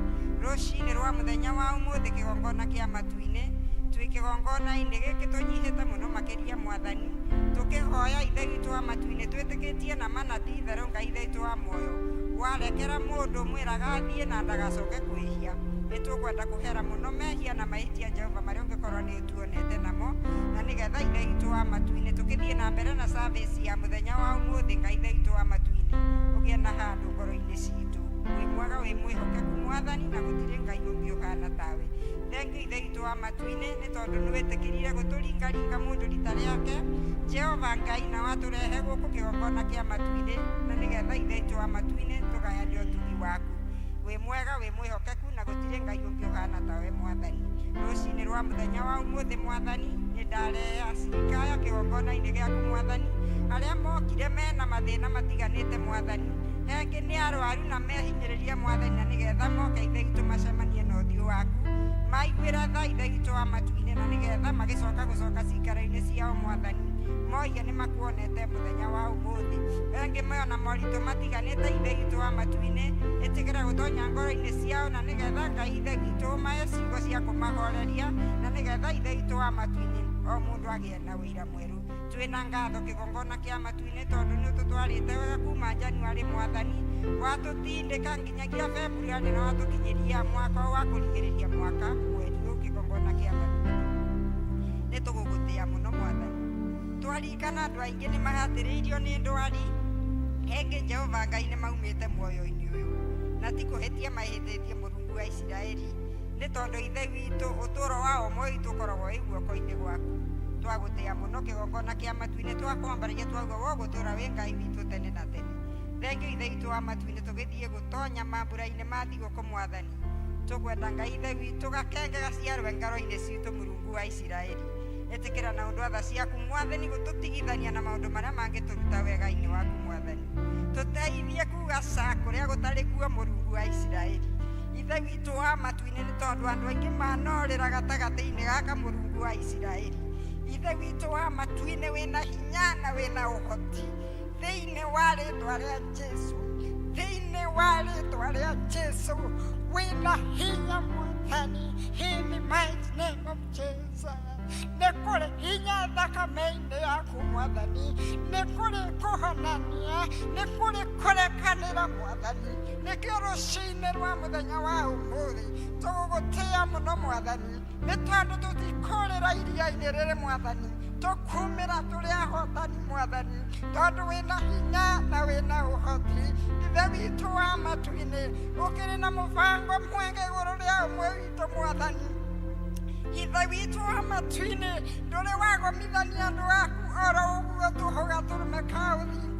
Rũcinĩ rwa mũthenya wa ũmũthĩ kĩgongona kĩa matu-inĩ, twĩ kĩgongona-inĩ gĩkĩ tũnyihĩte mũno makĩria Mwathani, tũkĩhoya Ithe witũ wa matu-inĩ twĩtĩkĩtie na mana ti itherũ Ngai Ithe witũ wa muoyo warekera mũndũ mwĩraga athiĩ na ndagacoke kwĩhia. Nĩ tũkwenda kũhera mũno mehia na mahĩtia Jehova marĩa ũngĩkorwo nĩ ũtuonete namo, na nĩgetha Ithe witũ wa matu-inĩ tũkĩthiĩ na mbere na service ya mũthenya wa ũmũthĩ Ngai Ithe witũ wa matu-inĩ ũgĩe na handũ ngoro-inĩ citũ. Wĩ mwega, wĩ mwĩhokeku Mwathani, na gũtirĩ Ngai ũngĩ ũhana tawe. Thengiũ Ithe witũ wa matu-inĩ nĩ tondũ nĩ wĩtĩkĩrire gũtũringaringa mũndũ rita rĩake Jehova Ngai, na watũrehe gũkũ kĩgongona kĩa matu-inĩ, na nĩgetha Ithe witũ wa matu-inĩ tũgayane ũtugi waku. Wĩ mwega, wĩ mwĩhokeku na gũtirĩ Ngai ũngĩ ũhana tawe Mwathani. Rũcinĩ rwa mũthenya wa ũmũthĩ Mwathani, nĩ ndarehe acirika aya kĩgongona-inĩ gĩaku Mwathani, arĩa mokire mena mathĩna matiganĩte Mwathani. Hengĩ nĩ arwaru na mehinyĩrĩria Mwathani, na nĩgetha moke Ithe witũ macemanie na ũthiũ waku, maiguĩra tha Ithe witũ wa matu-inĩ, na nĩgetha magĩcoka gũcoka cikaro-inĩ ciao Mwathani, moige nĩ makuonete mũthenya wa ũmũthĩ. Engĩ mena moritũ matiganĩte Ithe witũ wa matu-inĩ, ĩtĩkĩra gũtonya ngoro-inĩ ciao, na nĩgetha Ngai Ithe witũ ũmahe ciugo cia kũmahoreria, na nĩgetha Ithe witũ wa matu-inĩ o mũndũ agĩe na ũira mwerũ. Twĩna ngatho kĩgongona kĩa matu-inĩ tondũ nĩ ũtũtwarĩte wega kuma January Mwathani, watũtindĩka nginyagia February na watũkinyĩria mwaka wa kũrigĩrĩria mwaka mweri ũyũ kĩgongona kĩa matu-inĩ. Nĩ tũgũgũtĩa mũno Mwathani. Twaririkana andũ aingĩ nĩ mahatĩrĩirio nĩ ndwari, hengĩ Jehova Ngai nĩ maumĩte muoyo-inĩ ũyũ, na ti kũhĩtia mahĩtĩtie Mũrungu wa Isiraeli, nĩ tondũ Ithe witũ ũtũũro wa o ũmwe witũ ũkoragwo wĩ guoko-inĩ gwaku. Twagũtĩa mũno kĩgongona kĩa matu-inĩ, twakwambararia twauga wogũtũũra wĩ Ngai witũ tene na tene. Thengiũ Ithe witũ wa matu-inĩ tũgĩthiĩ gũtonya mambura-inĩ ma thigũkũ Mwathani, tũkwenda Ngai Ithe witũ gakenge gaciarwe ngoro-inĩ citũ Mũrungu wa Isiraeli. Ĩtĩkĩra na ũndũ wa tha ciaku Mwathani gũtũtigithania na maũndũ marĩa mangĩtũruta wega-inĩ waku Mwathani. Tũteithie kuga ca kũrĩa gũtarĩ kuo Mũrungu wa Isiraeli. Ithe witũ wa matu-inĩ nĩ tondũ andũ aingĩ manorĩra gatagatĩ-inĩ gaka Mũrungu wa Isiraeli. Ithe witũ wa matu-inĩ wĩna hinya na wĩna ũhoti thĩinĩ wa rĩtwa rĩa Jesu, thĩinĩ wa rĩtwa rĩa Jesu wĩna hinya Mwathani, in the mighty name of Jesus. Nĩ kũrĩ hinya thakame-inĩ yaku Mwathani, nĩ kũrĩ kũhonania, nĩ kũrĩ kũrekanĩra Mwathani. Nĩkĩo rũcinĩ rwa mũthenya wa ũmũthĩ tũgũgũtĩa mũno Mwathani, nĩ tondũ tũtikũrĩra iria-inĩ rĩrĩ Mwathani, tũkumĩra tũrĩ ahotani Mwathani, tondũ wĩna hinya na wĩna ũhoti. Ithe witũ wa matu-inĩ ũkĩrĩ na mũbango mwega igũrũ rĩa ũmwe witũ Mwathani. Ithe witũ wa matu-inĩ ndũrĩ wagomithania andũ aku oro ũguo tũhũ gatũrũme ka ũthingu.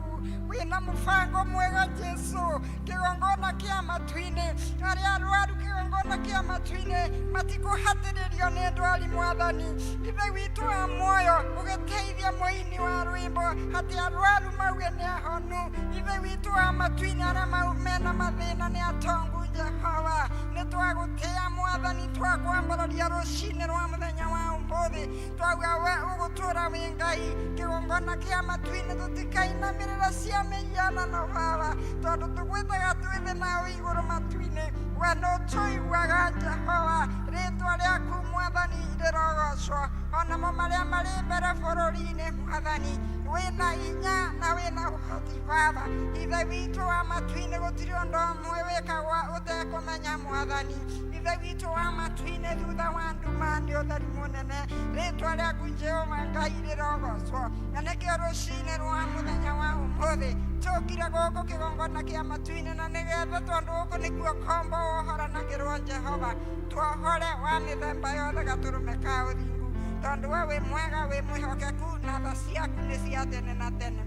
Wĩna mũbango mwega Jesu, kĩgongona kĩa matu-inĩ, arĩa arwaru kĩgongona kĩa matu-inĩ matikũhatĩrĩrio nĩ ndwari Mwathani. Ithe witũ wa muoyo ũgĩteithia mũini wa rwĩmbo atĩ arwaru mauge nĩ ahonu. Ithe witũ wa matu-inĩ arĩa mena mathĩna nĩ atongu Jehova. Nĩ twagũtĩa Mwathani, twakwambararia rũcinĩ rwa mũthenya wa ũmũthĩ, twauga we ũgũtũũra wĩ Ngai. Kĩgongona kĩa matu-inĩ tũtikainamĩrĩra cia mĩhianano Baba, tondũ tũgwĩtaga twĩ thĩ nawe igũrũ matu-inĩ. We nĩũtũiguaga Jehova, rĩtwa rĩaku Mwathani rĩrogocwo, onamo marĩa marĩ mbere bũrũri-inĩ Mwathani wĩna hinya na wĩna ũhoti Baba. Ithe witũ wa matu-inĩ gũtirĩ ũndũ ũmwe wĩkagwo ũtekũmenya Mwathani. Ithe witũ wa matu-inĩ thutha wa nduma nĩ ũtheri mũnene, rĩtwa rĩaku Jehova Ngai rĩrogocwo. Na nĩkĩo rũcinĩ rwa mũthenya wa ũmũthĩ tũkire gũkũ kĩgongona kĩa matu-inĩ, na nĩgetha tondũ gũkũ nĩkuo kombo wohoranagĩrwo Jehova, tuohore wa mĩthemba yothe gatũrũme ka ũthingu, tondũ we wĩ mwega, wĩ mwĩhokeku, na tha ciaku nĩ cia tene na tene.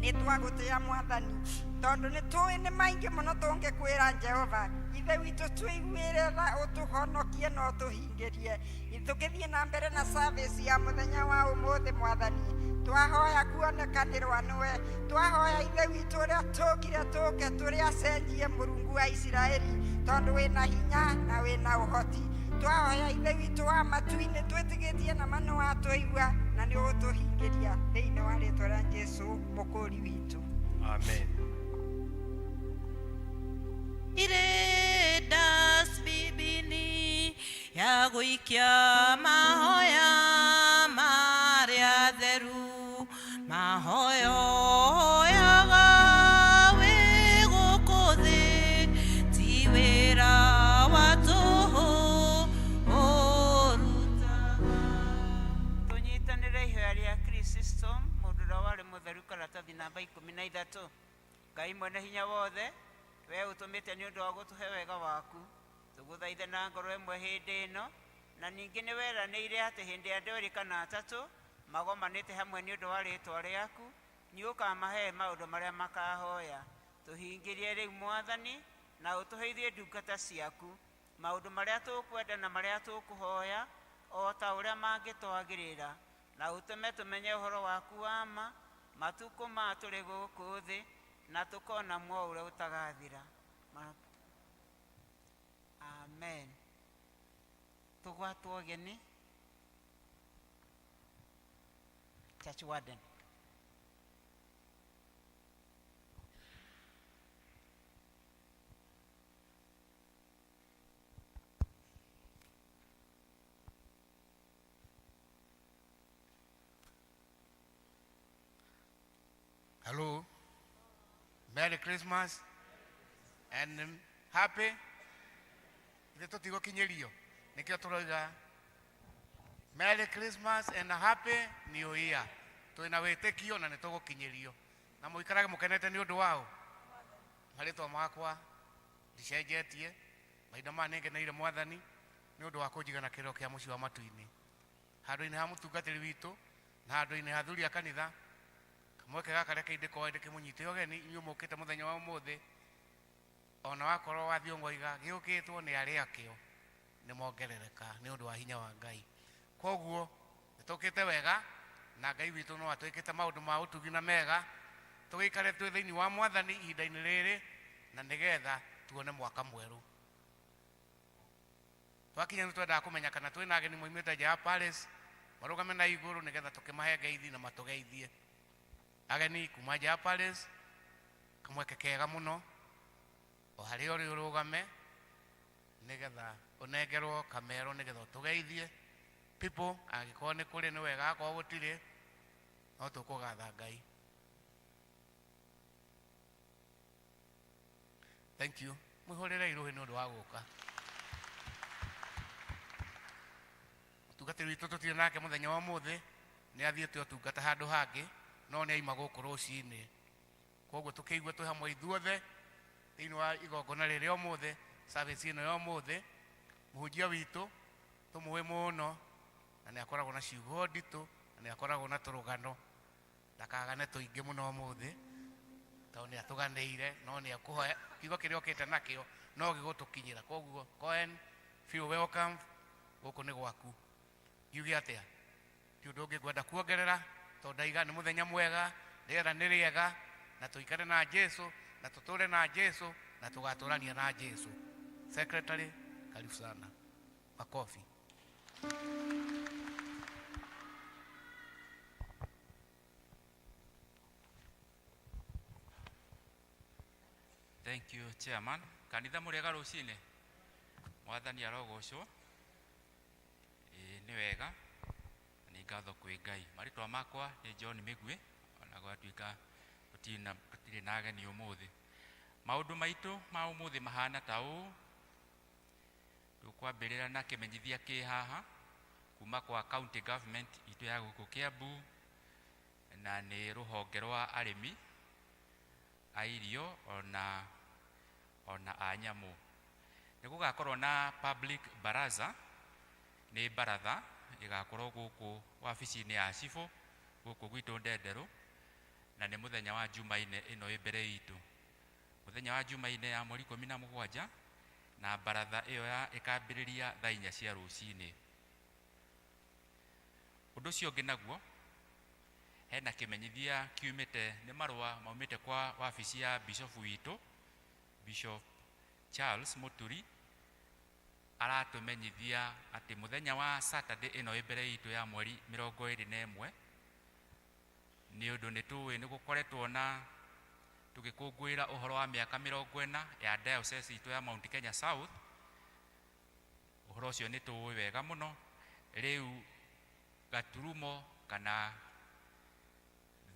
Nĩ twagũtĩa Mwathani, tondũ nĩ tũĩ nĩ maingĩ mũno tũngĩkwĩra. Jehova Ithe witũ, tũiguĩre tha, ũtũhonokie na ũtũhingĩrie. Tũkĩthiĩ na mbere na service ya mũthenya wa ũmũthĩ, Mwathani, twahoya kuonekanĩrwa nĩwe. Twahoya, Ithe witũ, ũrĩa tũkire tũke tũrĩ acenjie, Mũrungu wa Isiraeli, tondũ wĩna hinya na wĩna ũhoti. Twahoya, Ithe witũ wa matu-inĩ, twĩtĩkĩtie na ma nĩ watũigua na nĩ ũgũtũhingĩria, thĩinĩ wa rĩtwa rĩa Jesu Mũkũri witũ. Amen. Irĩ dustbin ya gũikia mahoya marĩa theru, mahoya hoyaga wĩ gũkũ thĩ ti wĩra wa tũhũ ũrutaga. Tũnyitanĩre ihoya rĩa Chrysostom, mũndũ ũrĩa warĩ mũtheru, karatathi namba 13. Ngai mwene hinya wothe, we ũtũmĩte nĩ ũndũ wa gũtũhe wega waku, tũgũthaithe na ngoro ĩmwe hĩndĩ ĩno, na ningĩ nĩ weranĩire atĩ hĩndĩ ya andũ erĩ kana atatũ magomanĩte hamwe nĩ ũndũ wa rĩĩtwa rĩaku, nĩ ũkamahe maũndũ marĩa makahoya. Tũhingĩrie rĩu, Mwathani, na ũtũhe ithuĩ ndungata ciaku maũndũ marĩa tũkwenda na marĩa tũkũhoya o ta ũrĩa mangĩtwagĩrĩra, na ũtũme tũmenye ũhoro waku wa ma matukũ ma tũrĩ gũkũ thĩ, na tũkona muoyo ũrĩa ũtagathira. Amen. Tũgwatwo ũgeni church warden. Hello. Merry Christmas and happy. Ithe tũtigũkinyĩrio, nĩkĩo tũroiga Merry Christmas and happy New Year. Twĩna wĩtĩkio na nĩ tũgũkinyĩrio, na mũikarage mũkenete nĩ ũndũ wao. Marĩtwa makwa ndicenjetie. Mahinda maya nĩngeneire Mwathani nĩ ũndũ wa kũnjiga na kĩrĩro kĩa mũciĩ wa matu-inĩ, handũ-inĩ ha mũtungatĩri witũ na handũ-inĩ ha athuri a kanitha. Kamweke gaka reke ndĩkoe ndĩkĩmũnyite ũgeni inyuĩ mũkĩte mũthenya wa ũmũthĩ, ona wakorwo wathiĩ ngwaiga gĩũkĩtwo nĩ arĩa akĩo nĩ mongerereka nĩ ũndũ wa hinya wa Ngai. Koguo nĩ tũkĩte wega na Ngai witũ no atwĩkĩte maũndũ ma ũtugi na mega. Tũgĩikare twĩ thĩinĩ wa Mwathani ihinda-inĩ rĩrĩ, na nĩgetha tuone mwaka mwerũ twakinya. Nĩ twendaga kũmenya kana twĩna ageni moimĩte nja ya Paris, marũgame na igũrũ nĩgetha tũkĩmahe ngeithi na matũgeithie. Ageni kuma nja ya Paris, kamweke kega mũno, o harĩa ũrĩ ũrũgame nĩgetha ũnengerwo kamero nĩgetha ũtũgeithie people. Angĩkorwo nĩ kũrĩ nĩ wega, akorwo gũtirĩ no tũkũgatha Ngai. Thank you. Mwĩhũrĩre irũhĩ nĩ ũndũ wa gũka. Mũtungatĩri witũ tũtirĩ nake mũthenya wa ũmũthĩ, nĩ athiĩte ũtungata handũ hangĩ, no nĩ aima gũkũ rũcinĩ. Koguo tũkĩigua twĩ hamwe ithuothe thĩinĩ wa igongona rĩrĩ ũmũthĩ, service ĩno ya ũmũthĩ. Mũhunjia witũ tũmũĩ mũno, na nĩ akoragwo na ciugo nditũ na nĩ akoragwo na tũrũgano. Ndakagane tũingĩ mũno ũmũthĩ tondũ nĩ atũganĩire, no nĩ ekũhoya kiugo kĩrĩa okĩte nakĩo no gĩgũtũkinyĩra. Koguo Cohen, feel welcome, gũkũ nĩ gwaku. Ngiuge atĩa? Ti ũndũ ũngĩ ngwenda kuongerera, tondũ ndaiga nĩ mũthenya mwega, rĩera nĩ rĩega, na tũikare na Jesu na tũtũre na Jesu na tũgatũrania na Jesu. Secretary, karibu sana. Makofi. Thank you, Chairman. Kanitha, mũrĩega rũcinĩ? Mwathani arogocwo. Ĩĩ, nĩ wega. Nĩ ngatho kwĩ Ngai. Marĩtwa makwa nĩ John Mĩgwi, ona gwatuĩka tũtirĩ na ageni ũmũthĩ. Maũndũ maitũ ma ũmũthĩ mahana ta ũũ. Tũkwambĩrĩra na kĩmenyithia kĩ haha kuma kwa county government itũ ya gũkũ Kiambu, na nĩ rũhonge rwa arĩmi a irio ona a nyamũ. Nĩ gũgakorwo na public baraza, nĩ baratha ĩgakorwo gũkũ wabici-inĩ ya cibũ gũkũ gwitũ Ndenderũ. Na nĩ mũthenya wa Jumaine ĩno ĩ mbere itũ, mũthenya wa Jumaine ya mweri 17, na baratha ĩyo ya ĩkambĩrĩria thaa 4 cia rũcinĩ. Ũndũ ũcio ũngĩ naguo, hena kĩmenyithia kiumĩte, nĩ marũa maumĩte kwa wabici ya bishofu witũ, Bishop Charles Mũturi. Aratũmenyithia atĩ mũthenya wa Saturday ĩno ĩ mbere itũ ya mweri 21, nĩ ũndũ nĩ tũĩ nĩ gũkoretwo na tũgĩkũngũĩra ũhoro wa mĩaka 40 ya diocese itũ ya Mount Kenya South. Ũhoro ũcio nĩ tũĩ wega mũno. Rĩu gaturumo kana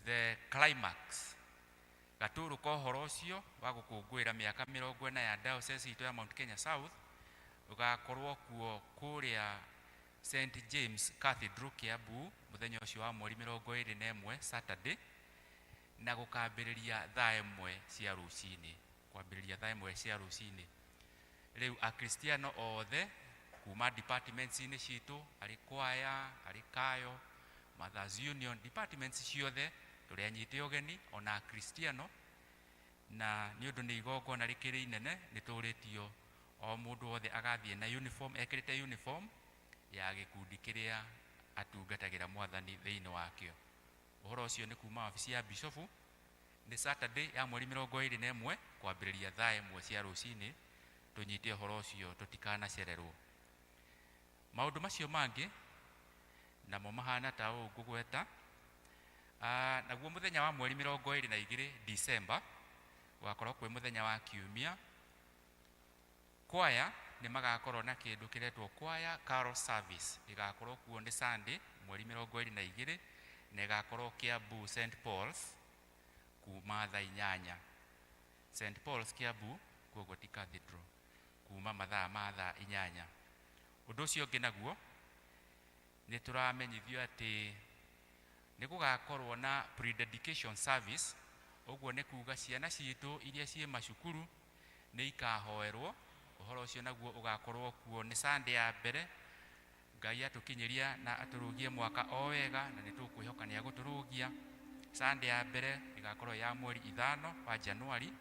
the climax, gatũrũ ka ũhoro ũcio wa gũkũngũĩra mĩaka 40 ya diocese itũ ya Mount Kenya South ũgakorwo kuo kũrĩa St James Cathedral, Kiambu, mũthenya ũcio wa mweri 21, Saturday, na gũkambĩrĩria thaa 1 cia rũcinĩ, kwambĩrĩria thaa 1 cia rũcinĩ. Rĩu Akristiano othe kuma departments-inĩ citũ, arĩ kwaya, arĩ kayo, Mothers Union, departments ciothe, tũrĩ anyite ũgeni, ona Akristiano. Na nĩ ũndũ nĩ igongona rĩkĩrĩ inene, nĩ tũrĩtio o mũndũ wothe agathiĩ na uniform, ekĩrĩte uniform ya gĩkundi kĩrĩa atungatagĩra Mwathani thĩinĩ wakĩo. Ũhoro ũcio nĩ kuma wabici ya bishofu. Nĩ Saturday ya mweri 21, kwambĩrĩria thaa 1 cia rũcinĩ. Tũnyite ũhoro ũcio, tũtikanacererwo. Maũndũ macio mangĩ namo mahana ta ũũ ngũgweta. Naguo mũthenya wa mweri 22 December, gũgakorwo kwĩ mũthenya wa Kiumia, kwaya nĩ magakorwo na kĩndũ kĩretwo kwaya carol service. Ĩgakorwo kuo nĩ Sunday mweri 22, na ĩgakorwo Kiambu St Paul's kuma thaa 8. St Paul's Kiambu, koguo ti cathedral, kuma mathaa ma thaa 8. Ũndũ ũcio ũngĩ naguo, nĩ tũramenyithio atĩ nĩ gũgakorwo na pre-dedication service. Ũguo nĩ kuga ciana citũ iria ciĩ macukuru nĩ ikahoerwo. Ũhoro ũcio naguo ũgakorwo kuo nĩ Sunday ya mbere. Ngai atũkinyĩria na atũrũgie mwaka o wega, na nĩ tũkwĩhoka nĩ agũtũrũgia. Sunday ya mbere ĩgakorwo ya mweri 5 wa Januari.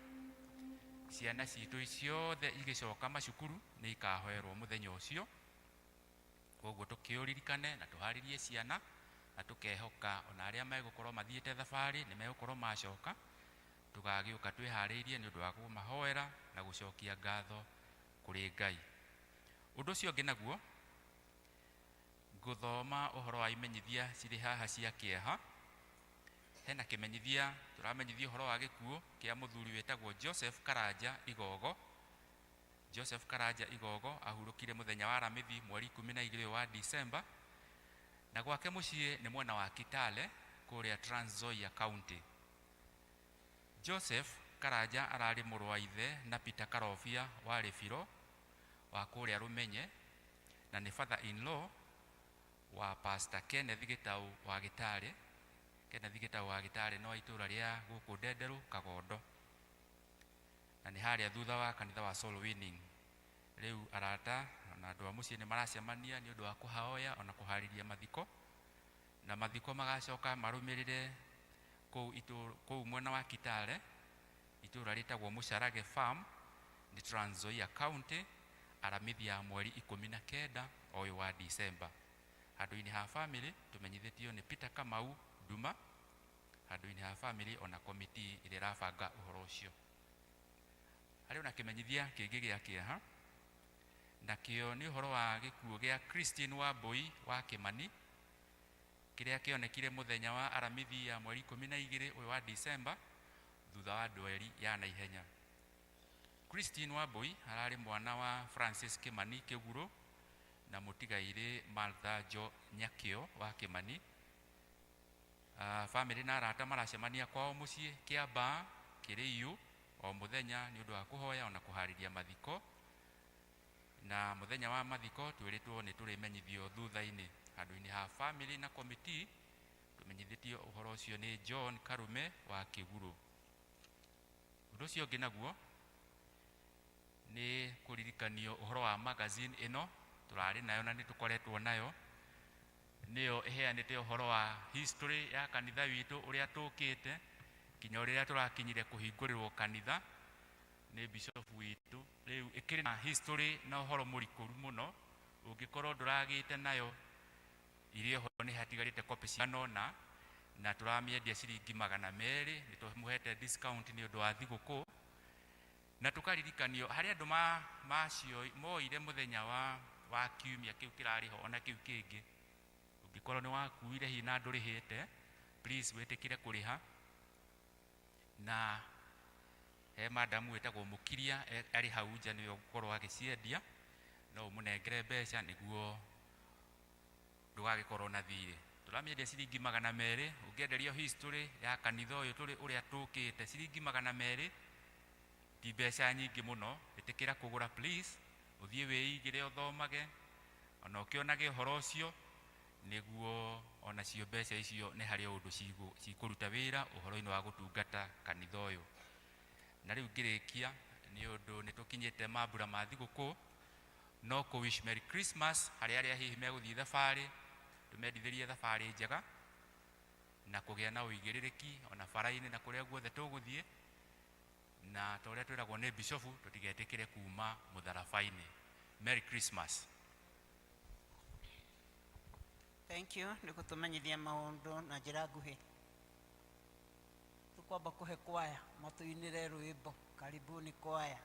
Ciana citũ ciothe igĩcoka macukuru nĩ ikahoerwo mũthenya ũcio. Koguo tũkĩũririkane na tũharĩrie ciana, na tũkehoka ona arĩa megũkorwo mathiĩte thabarĩ nĩ megũkorwo macoka, tũgagĩũka twĩharĩirie nĩ ũndũ wa kũmahoera na gũcokia ngatho kũrĩ Ngai. Ũndũ ũcio ũngĩ naguo, ngũthoma ũhoro wa imenyithia cirĩ haha cia kĩeha. Hena kĩmenyithia, tũramenyithia ũhoro wa gĩkuũ kĩa mũthuri wĩtagwo Joseph Karanja Igogo. Joseph Karanja Igogo ahurũkire mũthenya wa Aramithi mweri 12 wa Disemba, na gwake mũciĩ nĩ mwena wa Kitale kũrĩa Trans Nzoia County. Joseph Karanja ararĩ mũrũ wa ithe na Peter Karobia wa Rĩbiro wa kũrĩa Rũmenye, na nĩ father in law wa Pastor Kenneth Gĩtaũ wa Gĩtarĩ. Kenneth Gĩtaũ wa Gĩtarĩ no itũũra rĩa gũkũ Ndenderũ Kagondo, na nĩ harĩa thutha wa kanitha wa Soul Winning. Rĩu arata na andũ a mũciĩ nĩ maracemania nĩ ũndũ wa kũhoya ona kũharĩria mathiko, na mathiko magacoka marũmĩrĩre kũu kũu mwena wa Kitale, itũũra rĩtagwo Mũcarage Farm, nĩ Trans Nzoia County, Aramithi ya mweri 19 o ũyũ wa Disemba. Handũ-inĩ ha family tũmenyithĩtio nĩ Peter Kamau Nduma, handũ-inĩ ha family ona komiti ĩrĩa ĩrabanga ũhoro ũcio. Harĩ ona kĩmenyithia kĩngĩ gĩa kĩeha, nakĩo nĩ ũhoro wa gĩkuũ gĩa Christine Wambui wa Kĩmani, kĩrĩa kĩonekire mũthenya wa Aramithi ya mweri 12 ũyũ wa Disemba, thutha wa ndweri ya naihenya. Christine Wambui ararĩ mwana wa Francis Kĩmani Kĩgurũ na mũtigairĩ Martha Jo Nyakĩo wa Kĩmani. Family na arata maracemania kwao mũciĩ Kĩambaa Kĩrĩiũ o mũthenya nĩ ũndũ wa kũhoya ona kũharĩria mathiko. Na mũthenya wa mathiko twĩrĩtwo nĩ tũrĩmenyithio thutha-inĩ. Handũ-inĩ ha family na komiti tũmenyithĩtio ũhoro ũcio nĩ John Karume wa Kĩgurũ. Ũndũ ũcio ũngĩ naguo nĩ kũririkanio ũhoro wa magazine ĩno tũrarĩ nayo na nĩ tũkoretwo nayo, nĩyo ĩheanĩte ũhoro wa history ya kanitha witũ ũrĩa tũkĩte. Nginya rĩrĩa tũrakinyire kũhingũrĩrwo kanitha nĩ bishop witũ. Rĩu ĩkĩrĩ na history na ũhoro mũrikũru mũno, ũngĩkorwo ndũragĩte nayo iria ho nĩ hatigarĩte copy cigana ũna, na tũramĩendia ciringi 200. Nĩ tũmũhete discount nĩ ũndũ wa thigũkũ. Na tũkaririkanio harĩ andũ macio moire mũthenya wa kiumia kĩu kĩrarĩ ho ona kĩu kĩngĩ. Ũngĩkorwo nĩ wakuire hihi na ndũrĩhĩte, please wĩtĩkĩre kũrĩha. Na he madamu wĩtagwo Mũkiria arĩ hau nja, nĩwe ũgũkorwo agĩciendia, no ũmũnengere mbeca nĩguo ndũgagĩkorwo na thirĩ. Tũramĩendia ciringi 200. Ũngĩenderio history ya kanitha ũyũ tũrĩ ũrĩa tũkĩte, ciringi 200 ti mbeca nyingĩ mũno. Ĩtĩkĩra kũgũra please, ũthiĩ wĩigĩre ũthomage ona ũkĩonage ũhoro ũcio, nĩguo onacio mbeca icio nĩ harĩ ũndũ cikũruta wĩra ũhoro-inĩ wa gũtungata kanitha ũyũ. Na rĩu ngĩrĩkia, nĩ ũndũ nĩ tũkinyĩte mambura ma thigũkũ, no kũ wish Merry Christmas harĩ arĩa hihi megũthiĩ thabarĩ, tũmendithĩrie thabarĩ njega na kũgĩa na ũigĩrĩrĩki ona bara-inĩ na kũrĩa guothe tũgũthiĩ, na ta ũrĩa twĩragwo nĩ bishofu tũtigetĩkĩre kuma mũtharaba-inĩ. Merry Christmas. Thank you nĩ gũtũmenyithia maũndũ na njĩra nguhĩ. Tũkwamba kũhe kwaya matũinĩre rwĩmbo. Karibuni kwaya.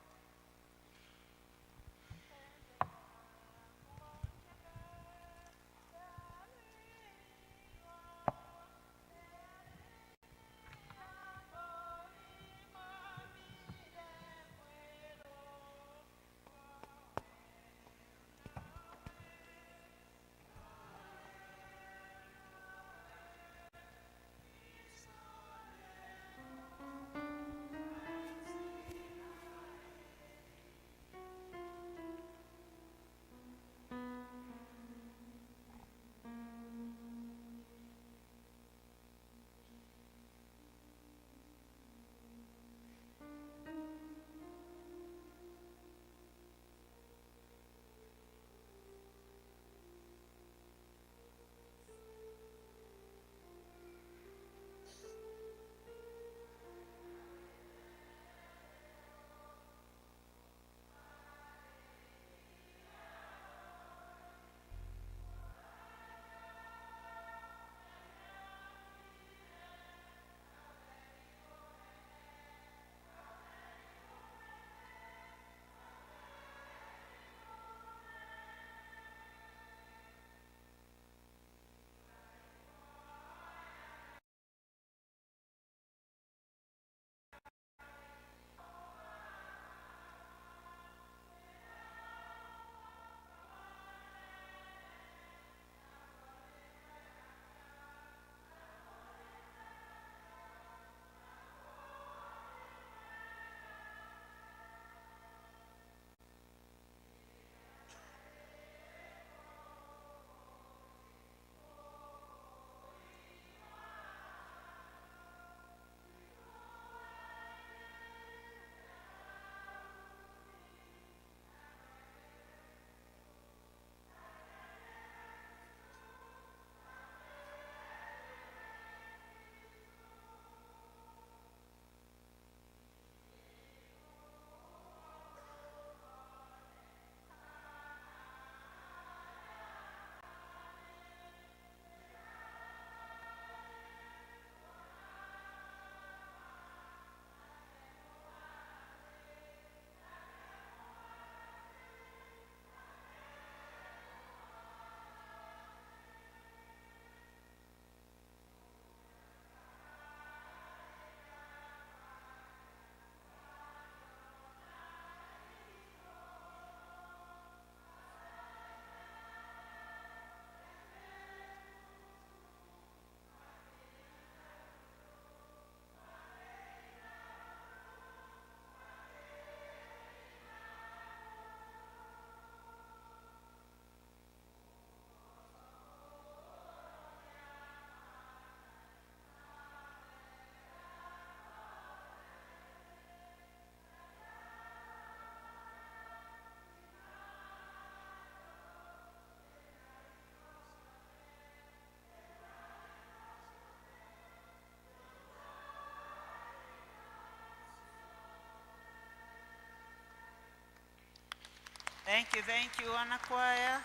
Thank you, thank you ana kwaya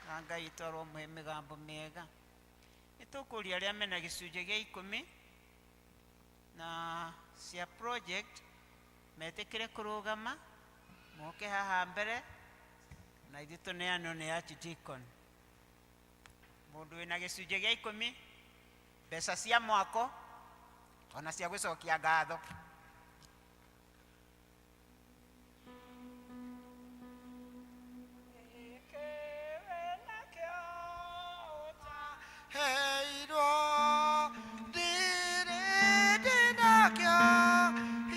na Ngai twarwo muhe migambo miega. Nĩ tũkũria arĩa mena gĩcunjĩ gĩa ikũmi na cia project metĩkĩre kũrũgama moke haha mbere na ithuĩ tũneanwo nĩ archdeacon. Mũndũ wĩna gĩcunjĩ gĩa ikũmi, mbeca cia mwako ona cia gũcokia ngatho. Heirwo ndirĩ ndĩnakĩo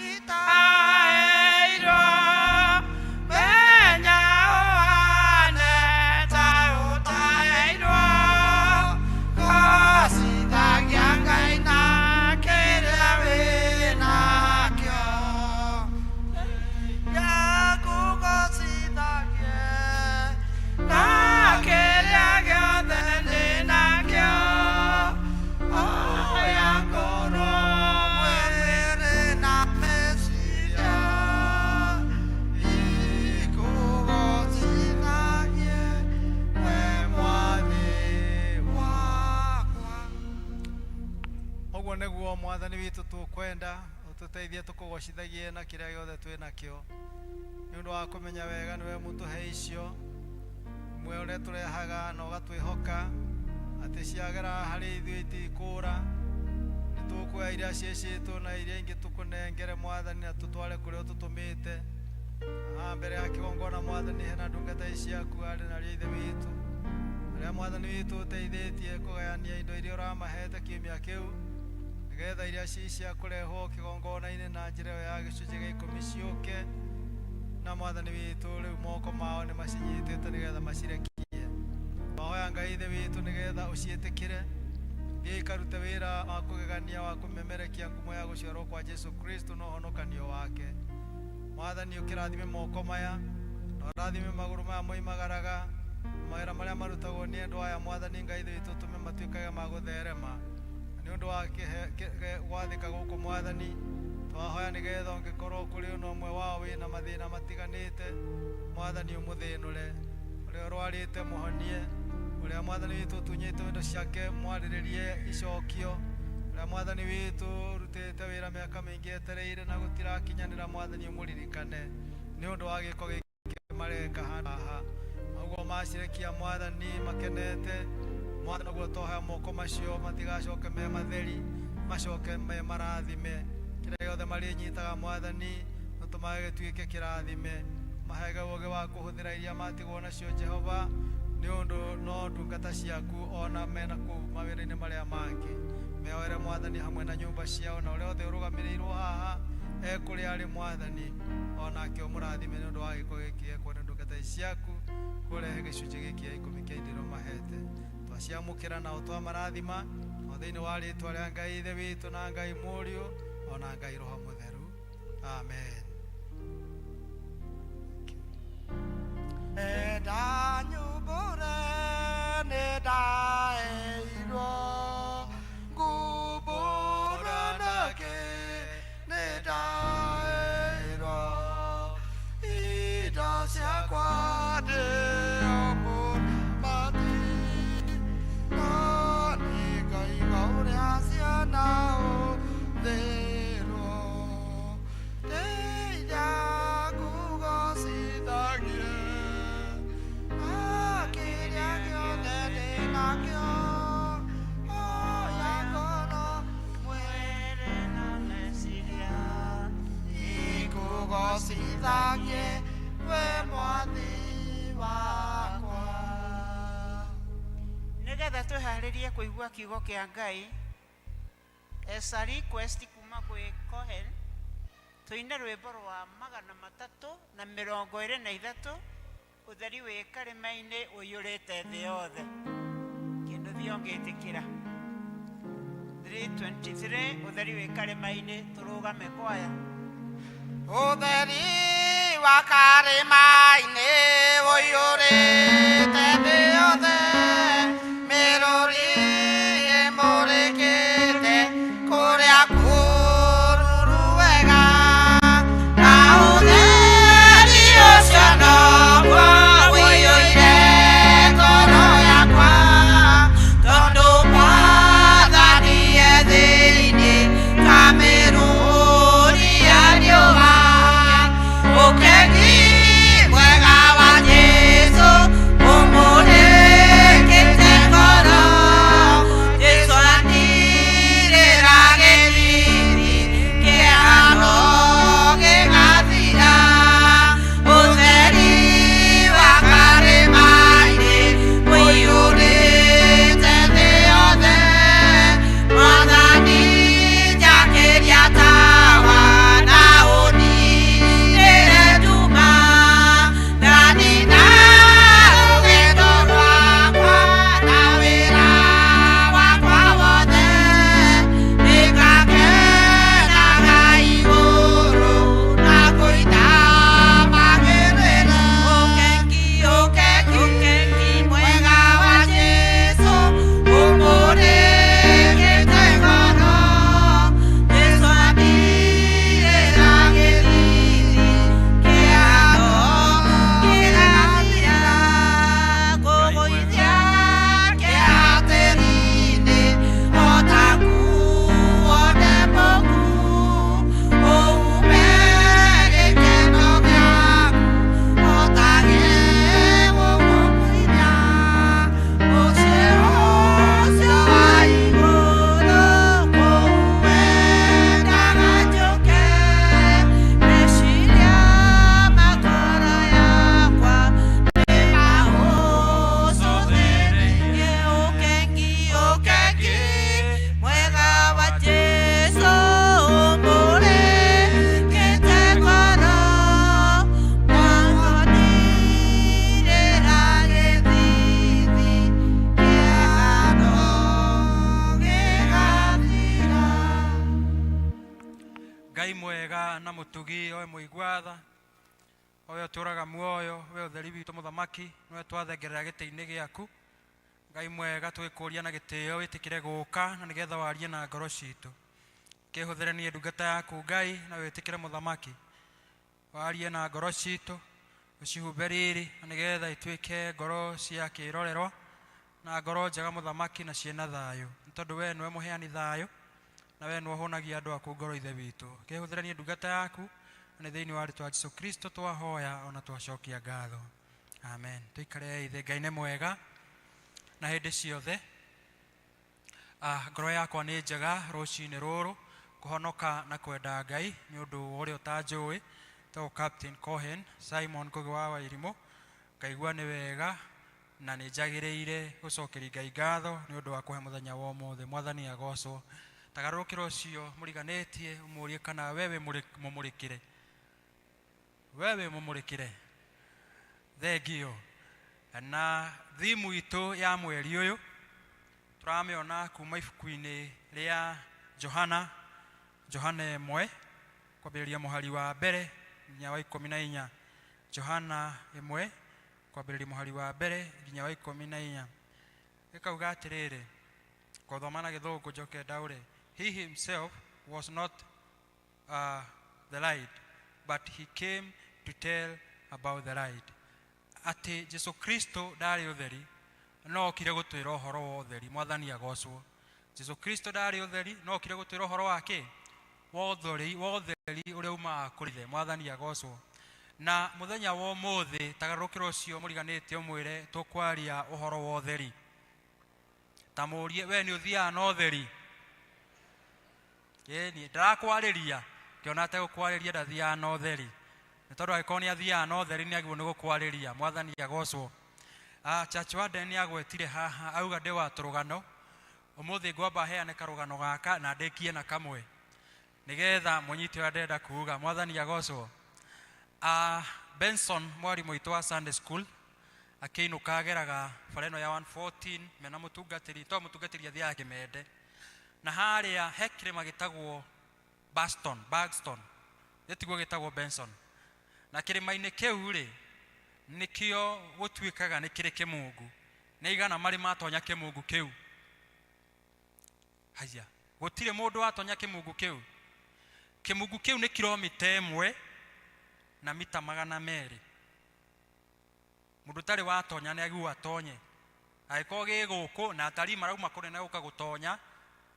itaheirwo menya ũhane ta ũtaheirwo gocithagia Ngai na kĩrĩa wĩnakĩo yaku gocithagie na kĩrĩa gĩothe ndĩnakĩo oya ngorwo mwĩrĩ na meciria ikũgocithagie we mwathi wakwa. Ũguo nĩguo Mwathani witũ tũkwenda ũtũteithie tũkũgocithagie na kĩrĩa gĩothe twĩ nakĩo, nĩ ũndũ wa kũmenya wega nĩwe mũtũhe icio mwe ũrĩa tũrehaga na ũgatwĩhoka atĩ ciagera harĩ ithuĩ itikũra. Nĩ tũkuoya iria ciĩcĩtwo na iria ingĩ tũkũnengere Mwathani na tũtware kũrĩa ũtũtũmĩte. Haha mbere ya kĩgongona Mwathani hena ndungata ici ciaku arĩ na arĩa ithe witũ arĩa Mwathani witũ ũteithĩtie kũgayania indo iria ũramahete kiumia kĩu, nĩgetha iria ci cia kũrehwo kĩgongona-inĩ na njĩra ĩyo ya gĩcunjĩ gĩa ikũmi ciũke, na Mwathani witũ rĩu moko mao nĩ macinyitĩte nĩgetha macirekie. Twahoya Ngai ithe witũ nĩgetha ũciĩtĩkĩre thiĩ ikarute wĩra wa kũgegania wa kũmemerekia ngumo ya gũciarwo kwa Jesu Kristo na ũhonokanio wake. Mwathani ũkĩrathime moko maya na ũrathime magũrũ maya moimagaraga, mawĩra marĩa marutagwo nĩ andũ aya. Mwathani Ngai ithe witũ tũme matuĩkage ma gũtherema nĩ ũndũ wa gwathĩka gũkũ. Mwathani twahoya nĩgetha ũngĩkorwo kũrĩ ona ũmwe wao wĩna mathĩna matiganĩte, Mwathani ũmũthĩnũre, ũrĩa ũrwarĩte mũhonie, ũrĩa Mwathani witũ ũtunyĩte indo ciake mwarĩrĩrie icokio, ũrĩa Mwathani witũ ũrutĩte wĩra mĩaka mĩingĩ etereire na gũtirakinyanĩra, Mwathani ũmũririkane nĩ ũndũ wa gĩko gĩkĩ mareka haha. Ũguo macirekia Mwathani makenete, Mwathani ũguo twahoya moko macio matigacoke me matheri, macoke me marathime. Kĩrĩa gĩothe marĩnyitaga Mwathani ũtũmage gĩtuĩke kĩrathime, mahege ũũgĩ wa kũhũthĩra iria matigwo nacio Jehova, nĩ ũndũ no ndungata ciaku ona mena kũu mawĩra-inĩ marĩa mangĩ. Meoere Mwathani hamwe na nyũmba ciao na ũrĩa othe ũrũgamĩrĩirwo haha ekũrĩa arĩ, Mwathani onake ũmũrathime nĩ ũndũ wa gĩko gĩkĩ ekwo nĩ ndungata ici ciaku kũrehe gĩcunjĩ gĩkĩ gĩa ikũmi kĩa indo iria ũmahete. Twaciamũkĩra na ũtwamarathima o thĩinĩ wa rĩtwa rĩa Ngai ithe witũ na Ngai mũriũ ona Ngai Roho Mũtheru, amen. Ndanyumbũre nĩ ndaheirwo ngumbũra nake nĩ ndaheirwo indo ciakwa ndĩomũmati no nĩ ngaiga ũrĩa ciana ũthĩrwo ndeithia ngũgocithagie kĩrĩa gĩothe ndĩnakĩo oya ngoro mwĩrĩ na meciria ikũgocithagie we mwathi wakwa. Nĩgetha twĩharĩrie kũigua kiugo kĩa Ngai, as a request kuma gwĩ Cohen, tũine rwĩmbo rwa 323, ũtheri wĩ karĩma-inĩ ũiyũrĩte thĩ yothe. Kĩndũ thiĩ ũngĩtĩkĩra 323, ũtheri wĩ karĩma-inĩ. Tũrũgame kwaya. Ũtheri wa karĩma-inĩ ũiyũrĩte thĩ yothe, mĩrũri ĩmũrĩkĩte kũrĩa kũruru wega, na ũtheri ũcio noguo. Ngai mwega na mũtugi, oe mũigua tha, oe ũtũraga muoyo, we ũtheri witũ mũthamaki, nĩwe twathengerera gĩtĩ-inĩ gĩaku. Ngai mwega, tũgĩkũria na gĩtĩo wĩtĩkĩre gũka na nĩgetha warie na ngoro citũ. Kĩhũthĩre niĩ ndungata yaku Ngai, na wĩtĩkĩre mũthamaki, warie na ngoro citũ, ũcihumbe riri na nĩgetha ituĩke ngoro cia kĩrorerwa na ngoro njega mũthamaki na ciĩna thayũ, nĩ tondũ we nĩwe mũheani thayũ na we nĩwe ũhũnagia andũ aku ngoro ithe witũ. Kĩhũthĩre niĩ ndungata yaku, na nĩ thĩinĩ wa rĩtwa Jesu Kristo twahoya ona twacokia ngatho, amen. Tũikare ithe, Ngai nĩ mwega na hĩndĩ ciothe. Ngoro yakwa nĩ njega rũcinĩ rũrũ kũhonoka na kwenda Ngai nĩ ũndũ wa ũrĩa ũtanjũĩ tagwo Captain Cohen Simon Ngugi wa Wairimũ. Ngaigua nĩ wega na nĩ njagĩrĩire gũcokeria Ngai ngatho nĩ ũndũ wa kũhe mũthenya wa ũmũthĩ. Mwathani agocwo. Tagarũrũkĩra ũcio mũriganĩtie ũmũrie kana we wĩ mũmũrĩkĩre, we wĩ mũmũrĩkĩre. Thengio. Na thimu itũ ya mweri ũyũ tũramĩona kuma ibuku-inĩ rĩa Johana, Johana 1 kwambĩrĩria mũhari wa mbere nginya wa 14. Johana 1 kwambĩrĩria mũhari wa mbere nginya wa 14. Gĩkauga atĩrĩrĩ, ngũthoma na gĩthũngũ njoke ndaũre. He himself was not the light, but he came to tell about the light. Atĩ Jesu Kristo ndarĩ ũtheri, no okire gũtwĩra ũhoro wa ũtheri. Mwathani agocwo. Jesu Kristo ndarĩ ũtheri, no okire gũtwĩra ũhoro wa kĩ? Wa ũtheri, wa ũtheri ũrĩa umaga kũrĩ Ithe. Mwathani agocwo. Na mũthenya wa ũmũthĩ tagarũrũkĩra ũcio mũriganĩtie ũmwĩre tũkwaria ũhoro wa ũtheri. Ta mũrie, we nĩ ũthiaga na ũtheri? Ĩni, ndarakwarĩria ngĩona ategũkwarĩria ndathiaga na ũtheri, nĩ tondũ angĩkorwo nĩ athiaga na ũtheri nĩ agĩrĩirwo nĩ gũkwarĩria. Mwathani agocwo. Church Warden nĩ agwetire haha auga ndĩ wa tũrũgano. Ũmũthĩ ngwamba heane karũgano gaka na ndĩkie na kamwe nĩgetha mũnyite ũrĩa ndĩrenda kuga. Mwathani agocwo. Benson mwarimũ witũ wa Sunday school akĩinũka ageraga bara ĩno ya 114 mena mũtungatĩri, to mũtungatĩri athiaga Kĩmende, na harĩa he kĩrĩma gĩtagwo Baston, Bagston, gĩtiguo gĩtagwo Benson. Na kĩrĩma-inĩ kĩu rĩ, nĩkĩo gũtuĩkaga nĩ kĩrĩ kĩmungu. Nĩ aigana marĩ matonya kĩmungu kĩu? Haya, gũtirĩ mũndũ watonya kĩmungu kĩu. Kĩmungu kĩu nĩ kilomita 1 na mita 200. Mũndũ ũtarĩ watonya nĩ agĩrĩirwo atonye. Angĩkorwo gĩ gũkũ na atarii marauma kũnene gũka gũtonya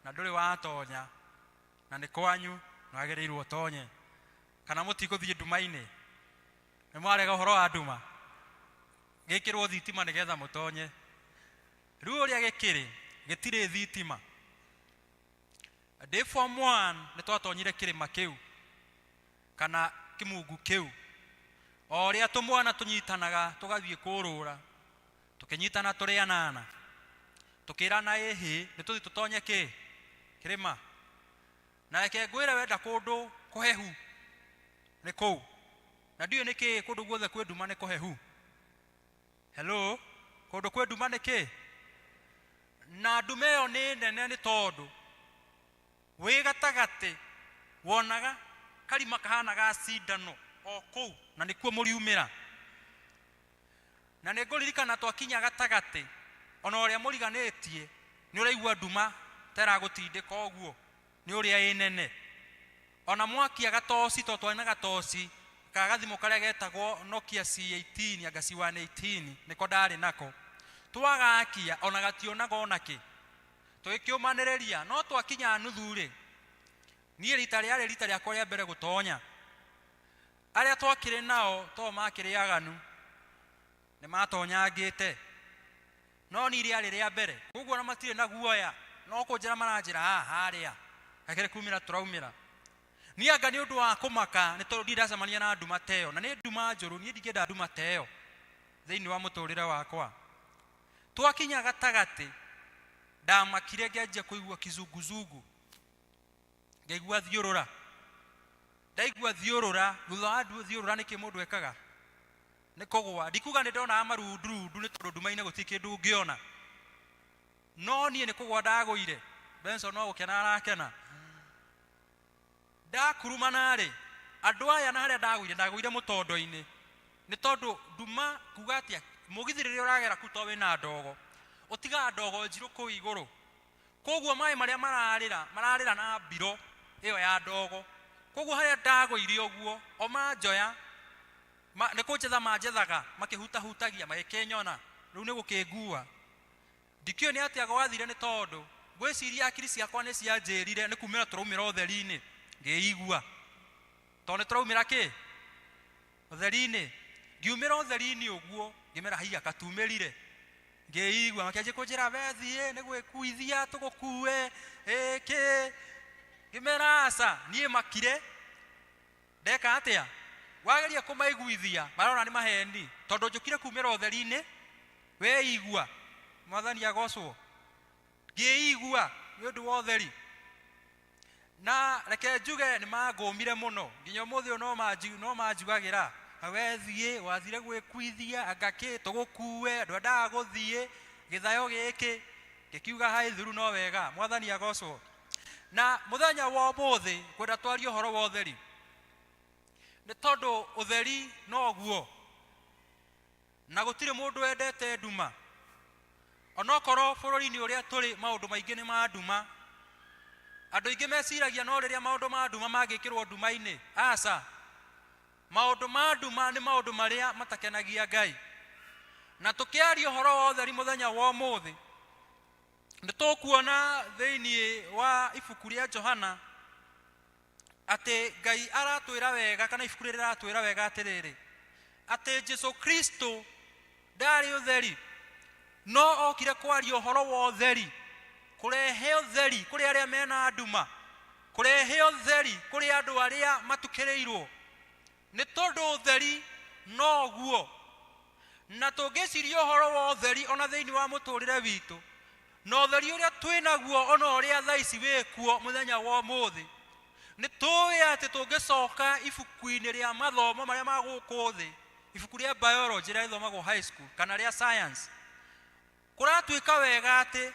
na ndũrĩ watonya na nĩ kwanyu, nĩ wagĩrĩirwo ũtonye. Kana mũtigũthiĩ nduma-inĩ? Nĩ mwarega ũhoro wa nduma? Gĩkĩrwo thitima nĩgetha mũtonye. Rĩu ũrĩa gĩkĩrĩ, gĩtirĩ thitima. Ndĩ form 1 nĩ twatonyire kĩrĩma kĩu kana kĩmungu kĩu. O ũrĩa tũmwana tũnyitanaga tũgathiĩ kũrũra, tũkĩnyitana tũrĩ anana, tũkĩrana ĩhĩ nĩ tũthiĩ tũtonye kĩ kĩrĩma. Na reke ngwĩre, wenda kũndũ kũhehu nĩ kũu, na ndiũĩ nĩkĩ kũndũ guothe kwĩ nduma nĩ kũhehu. Hello, kũndũ kwĩ nduma nĩ kĩ? Na nduma ĩyo nĩ nene nĩ tondũ wĩ gatagatĩ wonaga karima kahana ga cindano o kũu, na nĩkuo mũriumĩra. Na nĩ ngũririkana twakinya gatagatĩ, ona ũrĩa mũriganĩtie nĩ ũraigua nduma ta ĩragũtindĩka ũguo nĩ ũrĩa ĩ nene. Ona mwakia gatoci, tondũ twarĩ na gatoci ka gathimũ karĩa getagwo Nokia C18 anga C118, nĩko ndarĩ nako. Twagakia ona gationaga ona kĩ, tũgĩkĩũmanĩrĩria. No twakinya nuthu rĩ, niĩ rita rĩarĩ rita rĩakwa rĩa mbere gũtonya. Arĩa twakĩrĩ nao to makĩrĩ aganu, nĩ matonyangĩte, no niĩ rĩarĩ rĩa mbere, koguo ona matirĩ na guoya, no kũnjĩra maranjĩra haha harĩa gakĩrĩ kumĩra tũraumĩra. Niĩ anga nĩ ũndũ wa kũmaka nĩ tondũ ndirĩ ndacemania na nduma ta ĩyo, na nĩ nduma njũru, niĩ ndingĩenda nduma ta ĩyo thĩinĩ wa mũtũrĩre wakwa. Twakinya gatagatĩ ndamakire ngĩanjia kũigua kizunguzungu, ngĩigua thiũrũra. Ndaigua thiũrũra, thutha wa thiũrũra nĩkĩ mũndũ ekaga? Nĩ kũgũa. Ndikuga nĩ ndonaga marundurundu nĩ tondũ nduma-inĩ gũtirĩ kĩndũ ũngĩona, no niĩ nĩ kũgũa ndagũire. Benson no gũkena arakena. Ndakurumana-rĩ, andũ aya na harĩa ndagũire, ndagũire mũtondo-inĩ, nĩ tondũ nduma kuga atĩa, mũgithi rĩrĩa ũragera kũu to wĩna ndogo, ũtigaga ndogo njirũ kũu igũrũ. Koguo maĩ marĩa mararĩra, mararĩra na mbiro ĩyo ya ndogo. Koguo harĩa ndagũire ũguo, o manjoya, nĩ kũnjetha manjethaga, makĩhutahutagia, magĩkĩnyona, rĩu nĩ gũkĩngua. Ndikĩũĩ nĩ atĩa gwathire nĩ tondũ ngwĩciria akiri ciakwa nĩ cianjĩrire nĩ kumĩra tũraumĩra ũtheri-inĩ, ngĩigua. Tondũ nĩ tũraumĩra kĩ? Ũtheri-inĩ. Ngiumĩra ũtheri-inĩ ũguo, ngĩmera haiya katumĩrire. Ngĩigua makĩanjia kũnjĩra we thiĩ nĩ gwĩkuithia tũgũkue, ĩ kĩ. Ngĩmera aca, niĩ makire. Ndeka atĩa? Wageria kũmaiguithia, marona nĩ maheni, tondũ njũkire kumĩra ũtheri-inĩ, weigua. Mwathani agocwo. Ngĩigua nĩ ũndũ wa ũtheri. Na reke njuge nĩ mangũmire mũno, nginya ũmũthĩ ũyũ no manjugagĩra, we thiĩ, wathire gwĩkuithia, anga kĩ, tũgũkue, ndwendaga gũthiĩ, gĩthayo gĩkĩ. Ngĩkiuga haĩ thuru no wega, Mwathani agocwo. Na mũthenya wa ũmũthĩ ngwenda twarie ũhoro wa ũtheri, nĩ tondũ ũtheri noguo, na gũtirĩ mũndũ wendete nduma. Onokorwo bũrũri-inĩ ũrĩa tũrĩ maũndũ maingĩ nĩ ma nduma, andũ aingĩ meciragia no rĩrĩa maũndũ ma nduma mangĩkĩrwo nduma-inĩ. Aca, maũndũ ma nduma nĩ maũndũ marĩa matakenagia Ngai. Na tũkĩaria ũhoro wa ũtheri mũthenya wa ũmũthĩ, nĩ tũkuona thĩinĩ wa ibuku rĩa Johana atĩ Ngai aratwĩra wega, kana ibuku rĩrĩ rĩratwĩra wega atĩrĩrĩ, atĩ Jesu Kristo ndarĩ ũtheri, no okire kwaria ũhoro wa ũtheri, kũrehe ũtheri kũrĩ arĩa mena nduma, kũrehe ũtheri kũrĩ andũ arĩa matukĩrĩirwo, nĩ tondũ ũtheri noguo. Na tũngĩciria ũhoro wa ũtheri ona thĩinĩ wa mũtũrĩre witũ, na ũtheri ũrĩa twĩnaguo ona ũrĩa thaa ici wĩkuo mũthenya wa ũmũthĩ, nĩ tũĩ atĩ tũngĩcoka ibuku-inĩ rĩa mathomo marĩa ma gũkũ thĩ, ibuku rĩa biology rĩrĩa rĩthomagwo high school kana rĩa science, kũratuĩka wega atĩ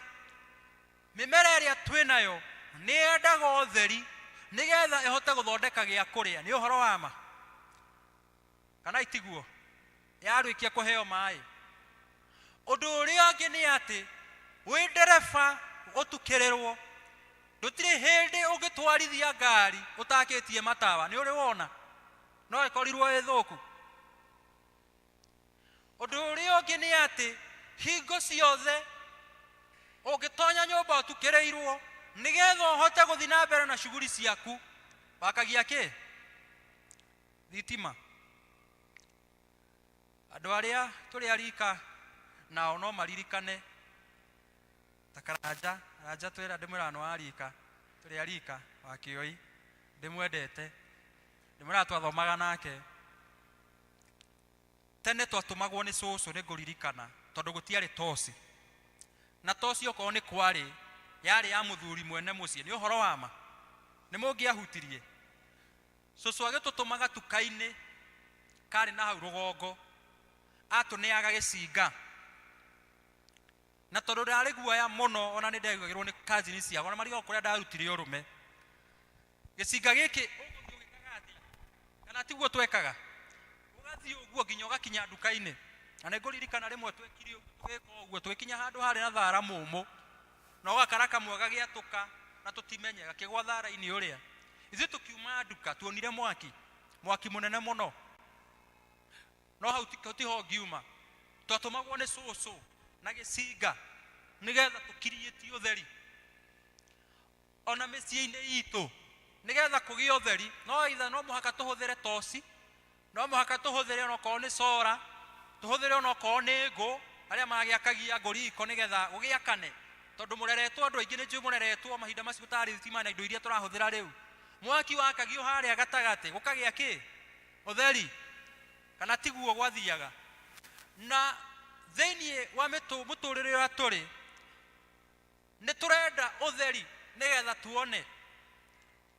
mĩmera ĩrĩa twĩnayo nĩ yendaga ũtheri nĩgetha ĩhote gũthondeka gĩa kũrĩa. Nĩ ũhoro wa ma kana itiguo? Yarĩkia kũheo maĩ. Ũndũ ũrĩa ũngĩ nĩ atĩ wĩ ndereba ũtukĩrĩrwo, ndũtirĩ hĩndĩ ũngĩtwarithia ngari ũtakĩtie matawa. Nĩ ũrĩ wona? No ĩkorirwo ĩ thũku. Ũndũ ũrĩa ũngĩ nĩ atĩ hingo ciothe ũngĩtonya nyũmba ũtukĩrĩirwo, nĩgetha ũhote gũthiĩ na mbere na shughuli ciaku, wakagia kĩ? Thitima. Andũ arĩa tũrĩ a rika nao no maririkane ta Karanja. Karanja twĩra ndĩmwĩraga nĩ wa rika, tũrĩ a rika wa Kĩoi, ndĩmwendete, ndĩmwĩraga twathomaga nake tene, twatũmagwo nĩ cũcũ, nĩ ngũririkana, tondũ gũtiarĩ toci, na toci okorwo nĩ kwarĩ yarĩ ya mũthuri mwene mũciĩ. Nĩ ũhoro wa ma, nĩ mũngĩahutirie. Cũcũ agĩtũtũmaga tuka-inĩ karĩ na hau rũgongo, atũneaga gĩcinga, na tondũ ndarĩ guoya mũno, ona nĩ ndaiguagĩrwo nĩ kazini ciakwa, ona marigagwo kũrĩa ndarutire ũrũme. Gĩcinga gĩkĩ ũgũthiĩ ũgĩkaga atĩa? Kana tiguo twekaga? Ũgathiĩ ũguo nginya ũgakinya nduka-inĩ. Na nĩ ngũririkana rĩmwe twekire ũguo, tũgĩka ũguo, tũgĩkinya handũ harĩ na thara mũmũ, na ũgakara kamwe gagĩatũka na tũtimenye, gakĩgwa thara-inĩ ũrĩa. Ithuĩ tũkiuma nduka, tuonire mwaki, mwaki mũnene mũno. No hau tiho ngiuma. Twatũmagwo nĩ cũcũ na gĩcinga nĩgetha tũkiriĩtie ũtheri. Ona mĩciĩ-inĩ itũ nĩgetha kũgĩe ũtheri, no either no mũhaka tũhũthĩre toci, no mũhaka tũhũthĩre onokorwo nĩ cora, tũhũthĩre onokorwo nĩ ngũ, arĩa magĩakagia ngũ riko nĩgetha gũgĩakane, tondũ mũreretwo, andũ aingĩ nĩ njũĩ mũreretwo mahinda macio gũtarĩ thitima na indo iria tũrahũthĩra rĩu. Mwaki wakagio harĩa gatagatĩ gũkagĩa kĩ? Ũtheri. Kana tiguo gwathiaga? Na thĩinĩ wa mũtũrĩre ũrĩa tũrĩ, nĩ tũrenda ũtheri nĩgetha tuone.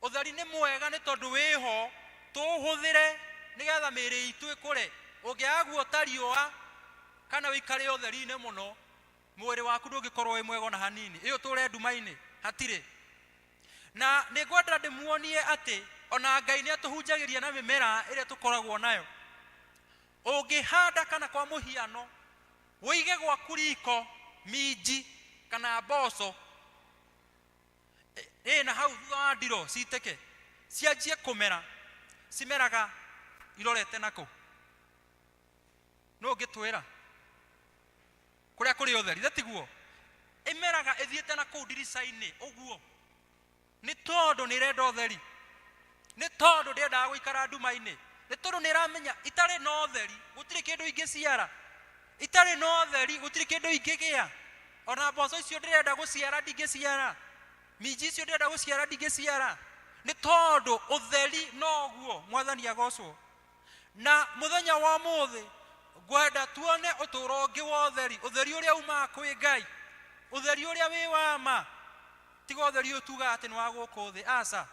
Ũtheri nĩ mwega nĩ tondũ wĩho, tũũhũthĩre nĩgetha mĩĩrĩ itũ ĩkũre. Ũngĩaga guota riũa kana ũikare ũtheri-inĩ mũno, mwĩrĩ waku ndũngĩkorwo wĩ mwega ona hanini. Ĩ ũtũre nduma-inĩ? Hatirĩ. Na nĩ ngwenda ndĩmuonie atĩ Ona Ngai nĩ atũhunjagĩria na mĩmera ĩrĩa tũkoragwo nayo. Ũngĩhanda kana kwa mũhiano ũige gwaku riko minji kana mboco ĩ na hau thutha wa ndiro citĩke cianjie kũmera, cimeraga irorete nakũ? Nũ ũngĩtwĩra kũrĩa kũrĩ ũtheri? Ithe tiguo ĩmeraga ĩthiĩte na kũu ndirica-inĩ ũguo, nĩ tondũ nĩ ĩrenda ũtheri, nĩ tondũ ndĩendaga gũikara nduma-inĩ, nĩ tondũ nĩ ĩramenya itarĩ na ũtheri gũtirĩ kĩndũ ingĩciara, itarĩ na ũtheri gũtirĩ kĩndũ ingĩgĩa. Ona mboco icio ndĩrenda gũciara ndingĩciara, minji icio ndĩrenda gũciara ndingĩciara, nĩ tondũ ũtheri noguo. Mwathani agocwo. Na mũthenya wa ũmũthĩ ngwenda tuone ũtũũro ũngĩ wa ũtheri, ũtheri ũrĩa umaga kwĩ Ngai, ũtheri ũrĩa wĩ wa ma, tiga ũtheri ũyũ tugaga atĩ nĩ wa gũkũ thĩ. Aca,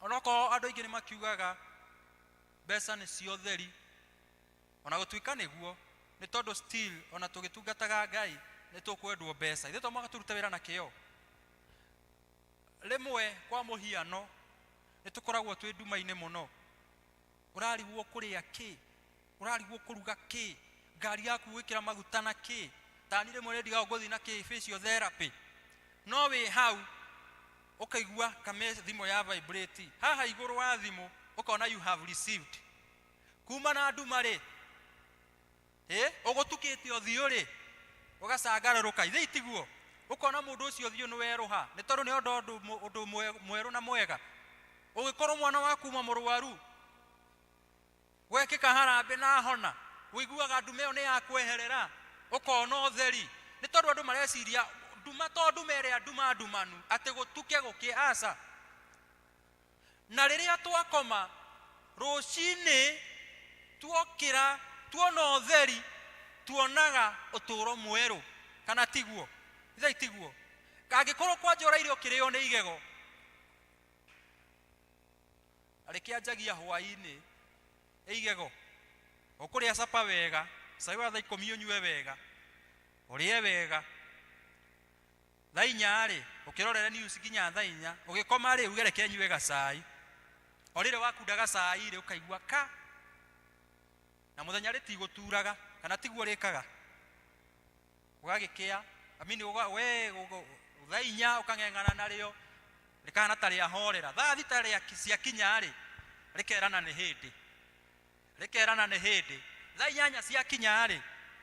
onokorwo andũ aingĩ nĩ makiugaga mbeca nĩ cio ũtheri, ona gũtuĩka nĩguo, nĩ tondũ still ona tũgĩtungataga Ngai nĩ tũkwendwo mbeca. Ithuĩ to mũhaka tũrute wĩra na kĩo. Rĩmwe kwa mũhiano nĩ tũkoragwo twĩ nduma-inĩ mũno, ũrarigwo kũrĩa kĩ, ũrarigwo kũruga kĩ, ngari yaku gwĩkĩra maguta na kĩ. Tani rĩmwe nĩ ndigagwo ngũthiĩ na kĩ physiotherapy, no wĩ hau ũkaigua kame thimũ ya vibrate haha igũrũ wa thimũ, ũkona you have received kuma na nduma rĩ, ũgũtukĩte ũthiũ rĩ, ũgacangarũrũka. Ithe itiguo ũkona mũndũ ũcio ũthiũ nĩ werũha, nĩ tondũ nĩ onda ũndũ mwerũ na mwega. Ũgĩkorwo mwana waku uma mũrwaru, gwekĩka harambĩ na hona, ũiguaga nduma ĩyo nĩ yakweherera, ũkona ũtheri. Nĩ tondũ andũ mareciria nduma to nduma ĩrĩa nduma ndumanu atĩ gũtuke gũkĩ, aca. Na rĩrĩa twakoma rũcinĩ tuokĩra tuona ũtheri, tuonaga ũtũũro mwerũ, kana tiguo? Ithe tiguo? Angĩkorwo kwanja ũraire ũkĩrĩo nĩ igego, arĩkĩanjagia hwaĩ-inĩ igego, ũkũrĩa capa wega, cai wa thaa 10 ũnyue wega, ũrĩe wega, thaa 4 rĩ ũkĩrorere news nginya thaa 4, ũgĩkoma rĩ uge reke nyue gacai. O rĩrĩ wakunda gacai rĩ, ũkaigua ka na mũthenya rĩtigũturaga, kana tiguo rĩkaga? Ũgagĩkĩa amini we thaa 4 ũkang'eng'ana narĩo rĩkahana ta rĩahorera. Thaa 6 rĩa ciakinya rĩ, rĩkerana nĩ hĩndĩ, rĩkerana nĩ hĩndĩ. Thaa 8 ciakinya rĩ,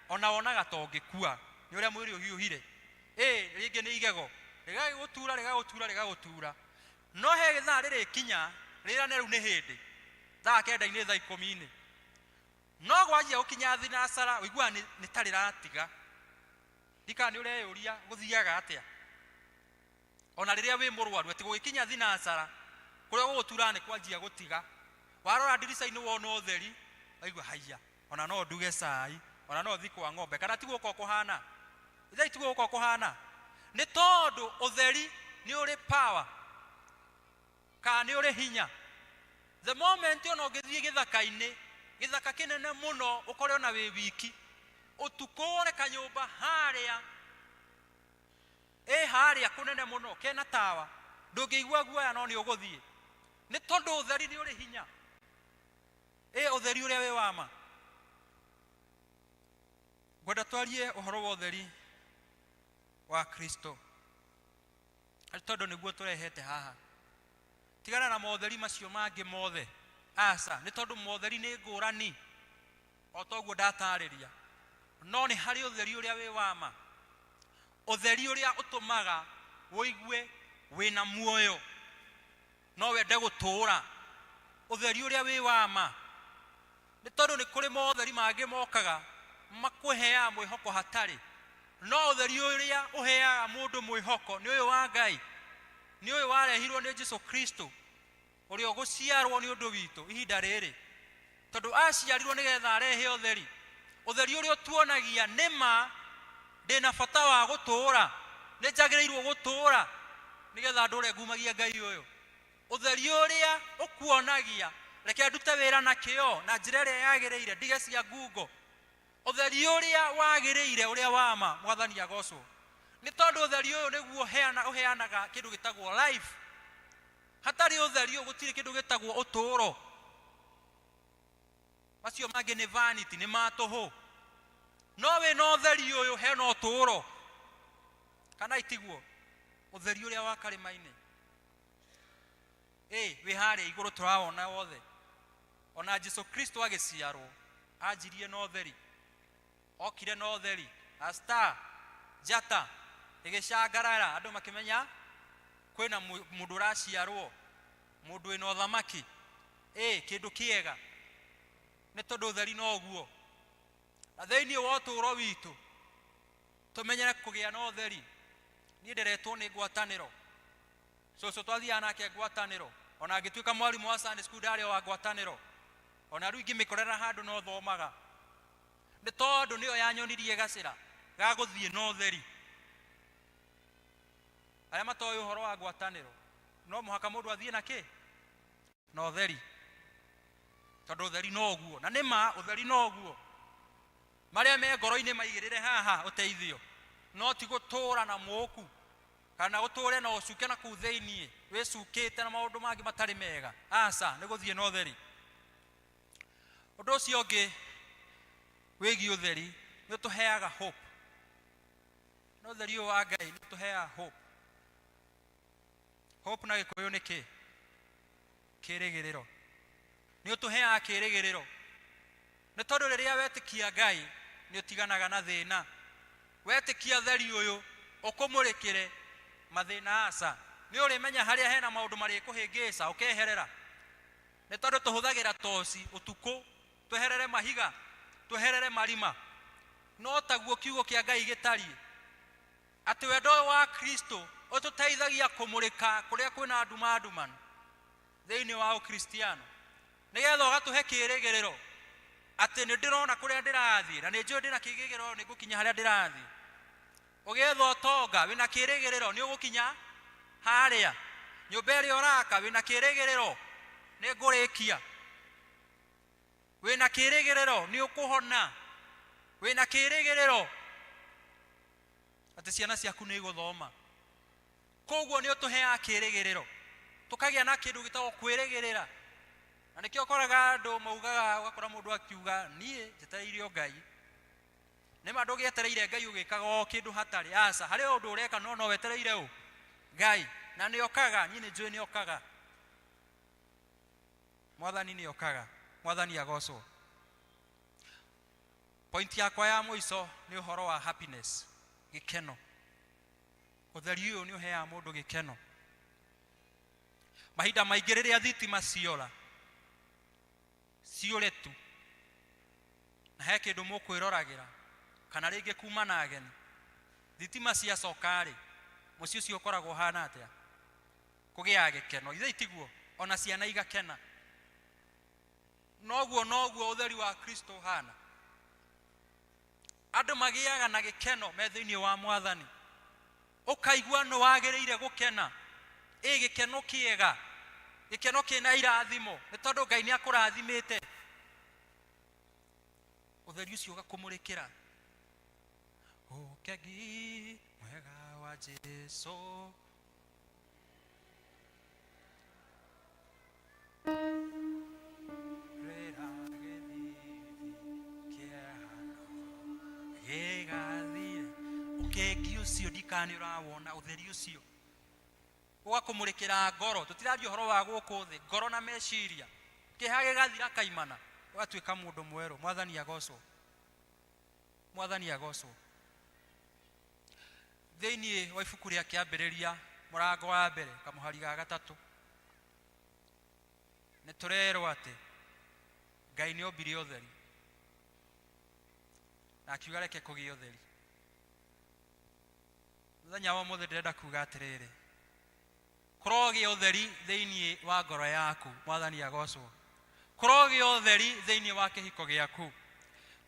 ona wonaga ta ũngĩkua nĩ ũrĩa mwĩrĩ ũhiũhire. Rĩngĩ nĩ igego rĩgagĩgũtura, rĩgagũtura, rĩgagũtura, no he gĩthaa rĩrĩkinya rĩrane rĩu nĩ hĩndĩ, thaa 9-inĩ, thaa 10-inĩ, no gwanjia gũkinya thinacara ũiguaga nĩ ta rĩratiga. Ndikana nĩ ũreyũria gũthiaga atĩa ona rĩrĩa wĩ mũrwaru, atĩ gũgĩkinya thinacara kũrĩa gũgũturaga nĩ kwanjia gũtiga. Warora ndirica-inĩ wona ũtheri, waigua haiya, ona no nduge cai, ona no thiĩ kwa ng'ombe, kana tiguo gũkoragwo kũhana? Ithe tiguo gũkoragwo kũhana? Nĩ tondũ ũtheri nĩ ũrĩ power, kana nĩ ũrĩ hinya. The moment ona ũngĩthiĩ gĩthaka-inĩ, gĩthaka kĩnene mũno, ũkore ona wĩ wiki ũtukũ, wone kanyũmba harĩa ĩ harĩa kũnene mũno kena tawa, ndũngĩigua guoya, no nĩ ũgũthiĩ, nĩ tondũ ũtheri nĩ ũrĩ hinya. Ĩ ũtheri ũrĩa wĩ wa ma. Ngwenda twarie ũhoro wa ũtheri wa Kristo, nĩ tondũ nĩguo tũrehete haha. Tigana na motheri macio mangĩ mothe, aca, nĩ tondũ motheri nĩ ngũrani o toguo ndatarĩria, no nĩ harĩ ũtheri ũrĩa wĩ wa ma, ũtheri ũrĩa ũtũmaga ũigue wĩna muoyo, no wende gũtũũra, ũtheri ũrĩa wĩ wa ma. Nĩ tondũ nĩ kũrĩ motheri mangĩ mokaga makũheaga mwĩhoko hatarĩ, no ũtheri ũrĩa ũheaga mũndũ mwĩhoko nĩ ũyũ wa Ngai, nĩ ũyũ warehirwo nĩ Jesu Kristo, ũrĩa ũgũciarwo nĩ ũndũ witũ ihinda rĩrĩ, tondũ aciarirwo nĩgetha arehe ũtheri, ũtheri ũrĩa ũtuonagia nĩ ma ndĩna bata wa gũtũũra, nĩ njagĩrĩirwo gũtũũra nĩgetha ndũre ngumagia Ngai ũyũ, ũtheri ũrĩa ũkuonagia reke ndute wĩra na kĩo na njĩra ĩrĩa yagĩrĩire, ndige cia ngungo, ũtheri ũrĩa wagĩrĩire, ũrĩa wa ma. Mwathani agocwo. Nĩ tondũ ũtheri ũyũ nĩguo ũheanaga kĩndũ gĩtagwo life. Hatarĩ Ũtheri ũyũ gũtirĩ kĩndũ gĩtagwo ũtũũro. Macio mangĩ nĩ vanity, nĩ ma tũhũ. No wĩna ũtheri ũyũ hena ũtũũro. Kana itiguo? Ũtheri ũrĩa wa karĩma-inĩ. Ĩ, wĩ harĩa igũrũ tũrawona wothe. Ona Jesu Kristo agĩciarwo, anjirie na ũtheri. Okire na ũtheri. A star, njata, ĩgĩcangarara, andũ makĩmenya kwĩna mũndũ ũraciarwo, mũndũ wĩna ũthamaki. Ĩ, kĩndũ kĩega. Nĩ tondũ ũtheri noguo. Na thĩinĩ wa ũtũũro witũ, tũmenyere kũgĩa na ũtheri. Niĩ nderetwo nĩ ngwatanĩro. Cũcũ twathiaga nake ngwatanĩro. Ona angĩtuĩka mwarimũ wa Sunday school ndarĩ o wa ngwatanĩro. Ona rĩu ingĩmĩkorera handũ no thomaga. Nĩ tondũ nĩyo yanyonirie gacĩra ga gũthiĩ na ũtheri. Arĩa matoĩ ũhoro wa ngwatanĩro, no mũhaka mũndũ athiĩ na kĩ? Na ũtheri. Tondũ ũtheri noguo. Na nĩ ma, ũtheri noguo. Marĩa me ngoro-inĩ maigĩrĩre haha ũteithio. No ti gũtũũra na mũũku, kana ũtũũre na ũcuke na kũu thĩiniĩ, wĩcukĩte na maũndũ mangĩ matarĩ mega. Aca, nĩ gũthiĩ na ũtheri. Ũndũ ũcio ũngĩ wĩgiĩ ũtheri, nĩ ũtũheaga hope. Na ũtheri ũyũ wa Ngai nĩ ũtũheaga hope. Hope na Gĩkũyũ nĩ kĩ? Kĩrĩgĩrĩro. Nĩ ũtũheaga kĩrĩgĩrĩro. Nĩ tondũ rĩrĩa wetĩkia Ngai, nĩ ũtiganaga na thĩna. Wetĩkia ũtheri ũyũ, ũkũmũrĩkĩre mathĩna aca. Nĩ ũrĩmenya harĩa hena maũndũ marĩkũhĩngĩca, ũkeherera. Nĩ tondũ tũhũthagĩra toci ũtukũ, tweherere mahiga, tweherere marima. No taguo kiugo kĩa Ngai gĩtariĩ. Atĩ wendo ũyũ wa Kristo ũtũteithagia kũmũrĩka kũrĩa kwĩna nduma ndumanu thĩinĩ wa Ũkristiano. Nĩgetha ũgatũhe kĩrĩgĩrĩro atĩ nĩ ndĩrona kũrĩa ndĩrathiĩ na nĩ njũĩ ndĩna kĩrĩgĩrĩro nĩ ngũkinya harĩa ndĩrathiĩ. Ũgĩetha ũtonga wĩna kĩrĩgĩrĩro nĩ ũgũkinya harĩa. Nyũmba ĩrĩa ũraka wĩna kĩrĩgĩrĩro nĩ ngũrĩkia. Wĩna kĩrĩgĩrĩro nĩ ũkũhona. Wĩna kĩrĩgĩrĩro atĩ ciana ciaku nĩ igũthoma. Koguo nĩ ũtũheaga kĩrĩgĩrĩro. Tũkagĩa na kĩndũ gĩtagwo kwĩrĩgĩrĩra. Na nĩkĩo ũkoraga andũ maugaga, ũgakora mũndũ akiuga, niĩ njetereire o Ngai. Nĩ ma ndũgĩetereire Ngai ũgĩkaga o kĩndũ hatarĩ. Aca, harĩ o ũndũ ũreka no no wetereire ũ? Ngai. Na nĩ okaga, niĩ nĩ njũĩ nĩ okaga. Mwathani nĩ okaga. Mwathani agocwo. Point yakwa ya mũico nĩ ũhoro wa happiness, gĩkeno. Ũtheri ũyũ nĩ ũheaga mũndũ gĩkeno. Mahinda maingĩ rĩrĩa thitima ciora, ciũre tu, na he kĩndũ mũkwĩroragĩra, kana rĩngĩ kuma na ageni, thitima ciacoka rĩ, mũciĩ ũcio ũkoragwo ũhana atĩa? Kũgĩaga gĩkeno. Ithe itiguo? Ona ciana igakena. Noguo noguo ũtheri wa Kristo ũhana. Andũ magĩaga na gĩkeno me thĩinĩ wa Mwathani. Ũkaigua nĩ wagĩrĩire gũkena. Ĩ gĩkeno kĩega. Gĩkeno kĩna irathimo. Nĩ tondũ Ngai nĩ akũrathimĩte. Ũtheri ũcio ũgakũmũrĩkĩra. Ũkegi mwega wa Jesu. Rĩra gĩthithi kĩehano gĩgathira. Ũkengi ũcio ndikana nĩ ũrawona ũtheri ũcio ũgakũmũrĩkĩra ngoro. Tũtiraria ũhoro wa gũkũ thĩ, ngoro na meciria. Kĩeha gĩgathira kaimana, ũgatuĩka mũndũ mwerũ. Mwathani agocwo. Mwathani agocwo. Thĩinĩ wa ibuku rĩa kĩambĩrĩria mũrango wa mbere kamũhari ga gatatũ nĩ tũrerwo atĩ Ngai nĩ ombire ũtheri na akiuga reke kũgĩe ũtheri. Mũthenya wa ũmũthĩ ndĩrenda kuga atĩrĩrĩ, kũrogĩa ũtheri thĩinĩ wa ngoro yaku. Mwathani agocwo. Kũrogĩa ũtheri thĩinĩ wa kĩhiko gĩaku.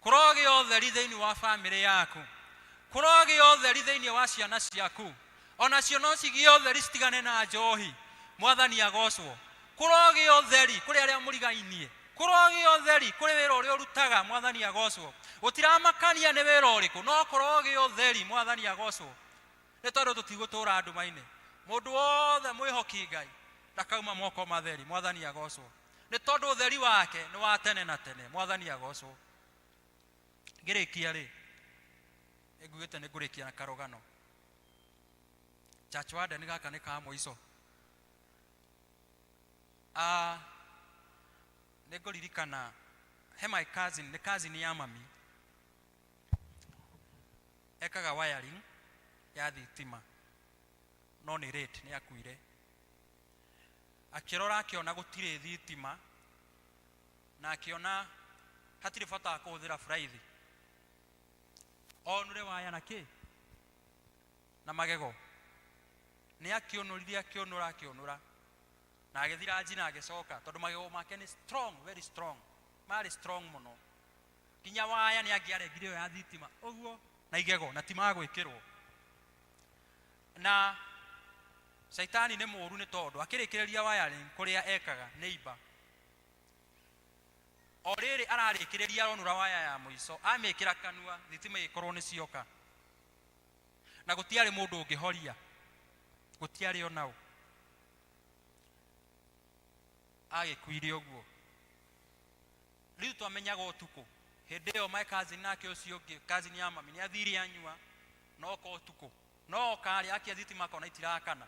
Kũrogĩa ũtheri thĩinĩ wa bamĩrĩ yaku. Kũrogĩa ũtheri thĩinĩ wa ciana ciaku. Onacio no cigĩe ũtheri citigane na njohi. Mwathani agocwo. Kũrogĩa ũtheri kũrĩ arĩa mũrigainie. Kũrogĩa ũtheri kũrĩ wĩra ũrĩa ũrutaga. Mwathani agocwo. Gũtiramakania nĩ wĩra ũrĩkũ, no kũrogĩa ũtheri. Mwathani agocwo. Nĩ tondũ tũtigũtũra nduma-inĩ. Mũndũ wothe mwĩhoki Ngai. Ndakauma moko matheri. Mwathani agocwo, nĩ tondũ ũtheri wake nĩ wa tene na tene. Mwathani agocwo. Ngĩrĩkia rĩ, nĩngugĩte nĩ ngũrĩkia na karũgano. Church warden gaka nĩ ka mũico. Ah, nĩ ngũririkana he my cousin, nĩ cousin ya mami, ekaga wiring ya thitima, no nĩ late, nĩ akuire. Akĩrora akĩona gũtirĩ thitima, na akĩona hatirĩ bata wa kũhũthĩra buraithi. Onure waya na kĩ na magego, nĩ akĩũnũrire, akĩũnũra, akĩũnũra, na agĩthira njina, agĩcoka, tondũ magego make nĩ strong, very strong, marĩ strong mũno, nginya waya nĩ angĩarengire ĩyo ya thitima ũguo na igego, na ti magwĩkĩrwo. Na caitani nĩ mũũru, nĩ tondũ akĩrĩkĩrĩria wiring kũrĩa ekaga nĩ imba o rĩrĩ ararĩkĩrĩria, aronũra waya ya mũico, amĩkĩra kanua, thitima igĩkorwo nĩ cioka, na gũtiarĩ mũndũ ũngĩhoria, gũtiarĩ onaũ. Agĩkuire ũguo. Rĩu twamenyaga ũtukũ hĩndĩ ĩyo my cousin nake ũcio ũngĩ, cousin ya mami, nĩ athire anyua, no oka ũtukũ, no oka rĩ, akia thitima akona itirakana.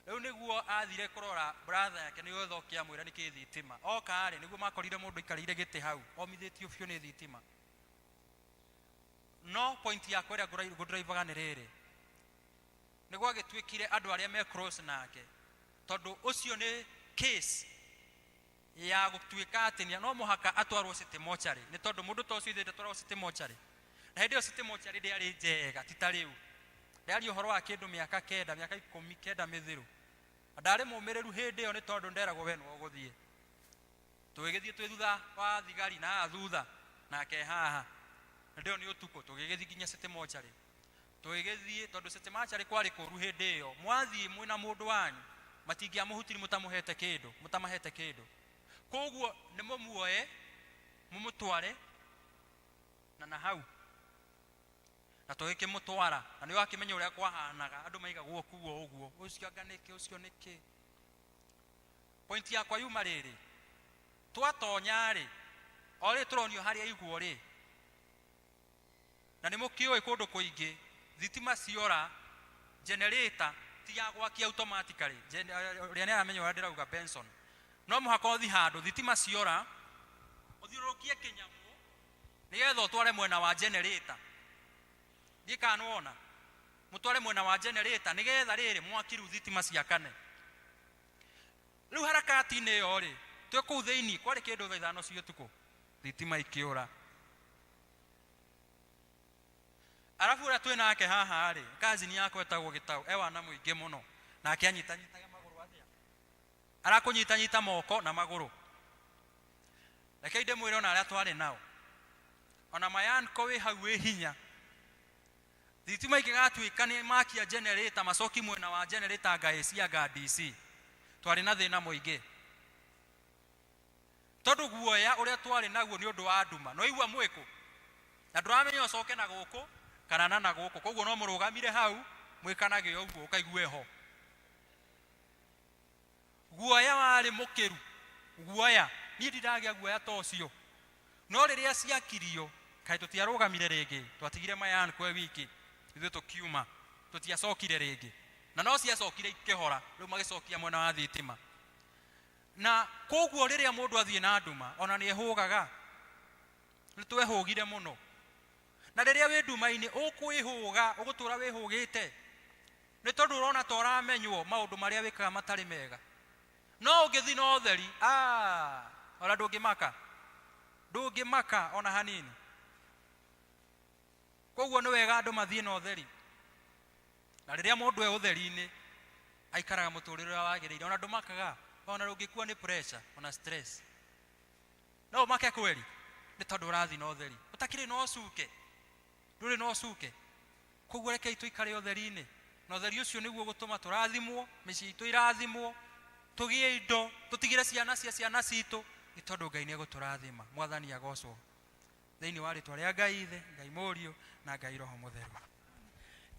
Rĩu nĩguo athire kũrora brother yake, nĩgetha oke amwĩra nĩkĩ thitima. Oka rĩ, nĩguo makorire mũndũ aikarĩire gĩtĩ hau omithĩtio biũ nĩ thitima. No point yakwa ĩrĩa ngũdrivaga nĩ rĩrĩ, nĩ gwagĩtuĩkire andũ arĩa me close nake, tondũ ũcio nĩ case ya gũtuĩka atĩ no mũhaka atwarwo city mortuary, nĩ tondũ mũndũ ta ũcio ithe ndatwaragwo city mortuary. Na hĩndĩ ĩyo city mortuary ndĩarĩ njega, ti ta rĩu. Ndĩaria ũhoro wa kĩndũ mĩaka 9, mĩaka 19 mĩthiru. Na ndarĩ mũmĩrĩru hĩndĩ ĩyo, nĩ tondũ nderagwo we nĩwe ũgũthiĩ. Tũgĩgĩthiĩ twĩ thutha wa thigari, na haha thutha nake haha. Na ndĩyo nĩ ũtukũ, tũgĩgĩthiĩ nginya city mortuary. Tũgĩgĩthiĩ, tondũ city mortuary kwarĩ kũru hĩndĩ ĩyo, mwathiĩ mwĩna mũndũ wanyu matingĩamũhutiri mũtamũhete kĩndũ, mũtamahete kĩndũ. Koguo nĩ mũmuoe mũmũtware na hau, na tũgĩkĩmũtwara, na nĩ wakĩmenya ũrĩa kwahanaga, andũ maigagwo kuo ũguo, ũcio anga nĩkĩ, ũcio nĩkĩ. Point yakwa yuma rĩrĩ, twatonya rĩ, o rĩ tũronio harĩa aigwo rĩ, na nĩ mũkĩũĩ kũndũ kũingĩ thitima ciora, generator ti ya gwakia automatically. Ũrĩa nĩ aramenya ũrĩa ndĩrauga, Benson, no mũhaka ũthi handũ thitima ciora ũthiũrũrũkie kĩnyamũ nĩgetha ũtware mwena wa generator. Ndiĩ kana nĩwona, mũtware mwena wa generator nĩgetha rĩrĩ mwaki rĩu thitima ciakane. Rĩu harakati-inĩ ĩyo rĩ, twĩ kũu thĩinĩ, kwarĩ kĩndũ thaa 5 cia ũtukũ, thitima ikĩũra. Arabu ũrĩa twĩ nake haha rĩ, cousin yakwa etagwo Gĩtaũ, e wana mũingĩ mũno, nake anyitanyitaga magũrũ, atĩa arakũnyitanyita moko na magũrũ. Rekei ndĩmwĩre, ona arĩa twarĩ nao, ona mayanko wĩ hau wĩ hinya, thitima ingĩgatuĩka nĩ makia generator, macoki mwena wa generator, anga AC anga DC, twarĩ na thĩna mũingĩ, tondũ guoya ũrĩa twarĩ naguo nĩ ũndũ wa nduma, no igua mwĩkũ na ndũramenya ũcoke na gũkũ kana na gũkũ. Koguo no mũrũgamire hau mwĩkanage ũguo, ũkaigua ho guoya warĩ mũkĩru guoya. Niĩ ndindagĩa guoya ta ũcio, no rĩrĩa ciakirio, kaĩ tũtiarũgamire rĩngĩ, twatigire mayan kwe wiki, ithuĩ tũkiuma, tũtiacokire rĩngĩ, na no ciacokire ikĩhora. Rĩu magĩcokia mwena wa thitima. Na koguo rĩrĩa mũndũ athiĩ na nduma, ona nĩ ehũgaga, nĩ twehũgire mũno. Na rĩrĩa wĩ nduma-inĩ ũkwĩhũga, ũgũtũra wĩhũgĩte, nĩ tondũ ũrona ta ũramenywo maũndũ marĩa wĩkaga matarĩ mega. No ũngĩthiĩ na ũtheri, ah, ona ndũngĩmaka, ndũngĩmaka ona hanini. Koguo nĩ wega andũ mathiĩ na ũtheri, na rĩrĩa mũndũ e ũtheri-inĩ aikaraga mũtũrĩre ũrĩa wagĩrĩire, ona ndũmakaga, ona ndũngĩkua nĩ pressure ona stress. No ũmake kweri, nĩ tondũ ũrathiĩ na ũtheri, ũtakĩrĩ na ũcuke, ndũrĩ na ũcuke. Koguo rekei tũikare ũtheri-inĩ, na ũtheri ũcio nĩguo gũtũma tũrathimwo, mĩciĩ itũ irathimwo, tũgĩe indo tũtigĩre ciana cia ciana citũ, nĩ tondũ Ngai nĩ egũtũrathima. Mwathani agocwo. Thĩinĩ wa rĩtwa rĩa Ngai Ithe, Ngai Mũriũ na Ngai Roho Mũtheru.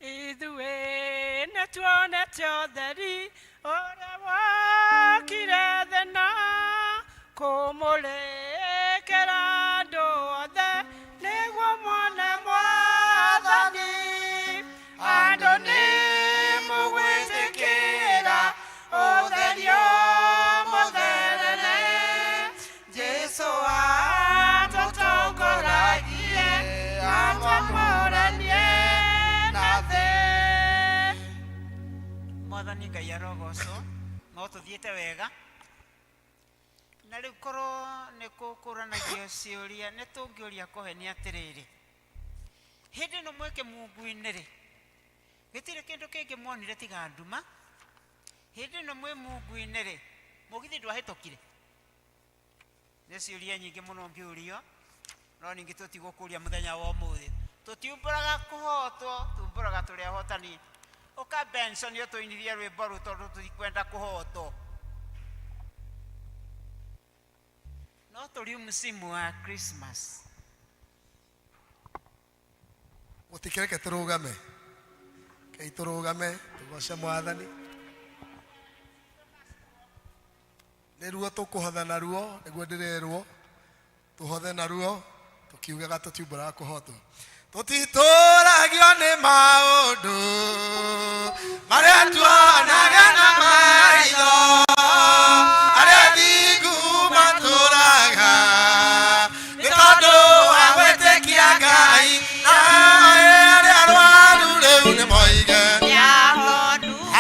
Ithuĩ nĩtuonete ũtheri ũrĩa wokire thĩ na kũmũrĩkĩra andũ othe nĩguo mone Mwathani. Andũ nĩ mũgwĩtĩkĩra ũtheri ũmũtherere. Jesũ atũtongoragie atwamũranie na thĩ. Mwathani Ngai arogocwo. No tũthiĩte wega na rĩu korwo nĩ kũkũranagio ciũria nĩ tũngĩũria kũhenia atĩrĩrĩ, hĩndĩ ĩno mwĩke mungu-inĩ rĩ, gĩtirĩ kĩndũ kĩngĩ muonire tiga nduma. Hĩndĩ ĩno mwĩ mungu-inĩ rĩ, mũgithi ndwahĩtũkire? Nĩ ciũria nyingĩ mũno ngĩũrio, no ningĩ tũtigũkũria mũthenya wa ũmũthĩ. Tũtiumbũraga kũhotwo, tumbũraga tũrĩ ahotani. Ũka Benson ũtũinithie rwĩmbo rũu tondũ tũtikwenda kũhotwo. No tũrĩ msimu wa Christmas. Mũtikĩreke tũrũgame, kei tũrũgame tũgoce Mwathani. Nĩruo tũkũhotha naruo, nĩguo ndĩrerwo tũhothe naruo, tũkiugaga tũtiumbũraga kũhotwo. Tũtitũragio nĩ maũndũ marĩa tuonaga na maitho, arĩa thingu matũraga nĩ tondũ wa gwĩtĩkia Ngai. Na arĩa arwaru rĩu nĩ moige,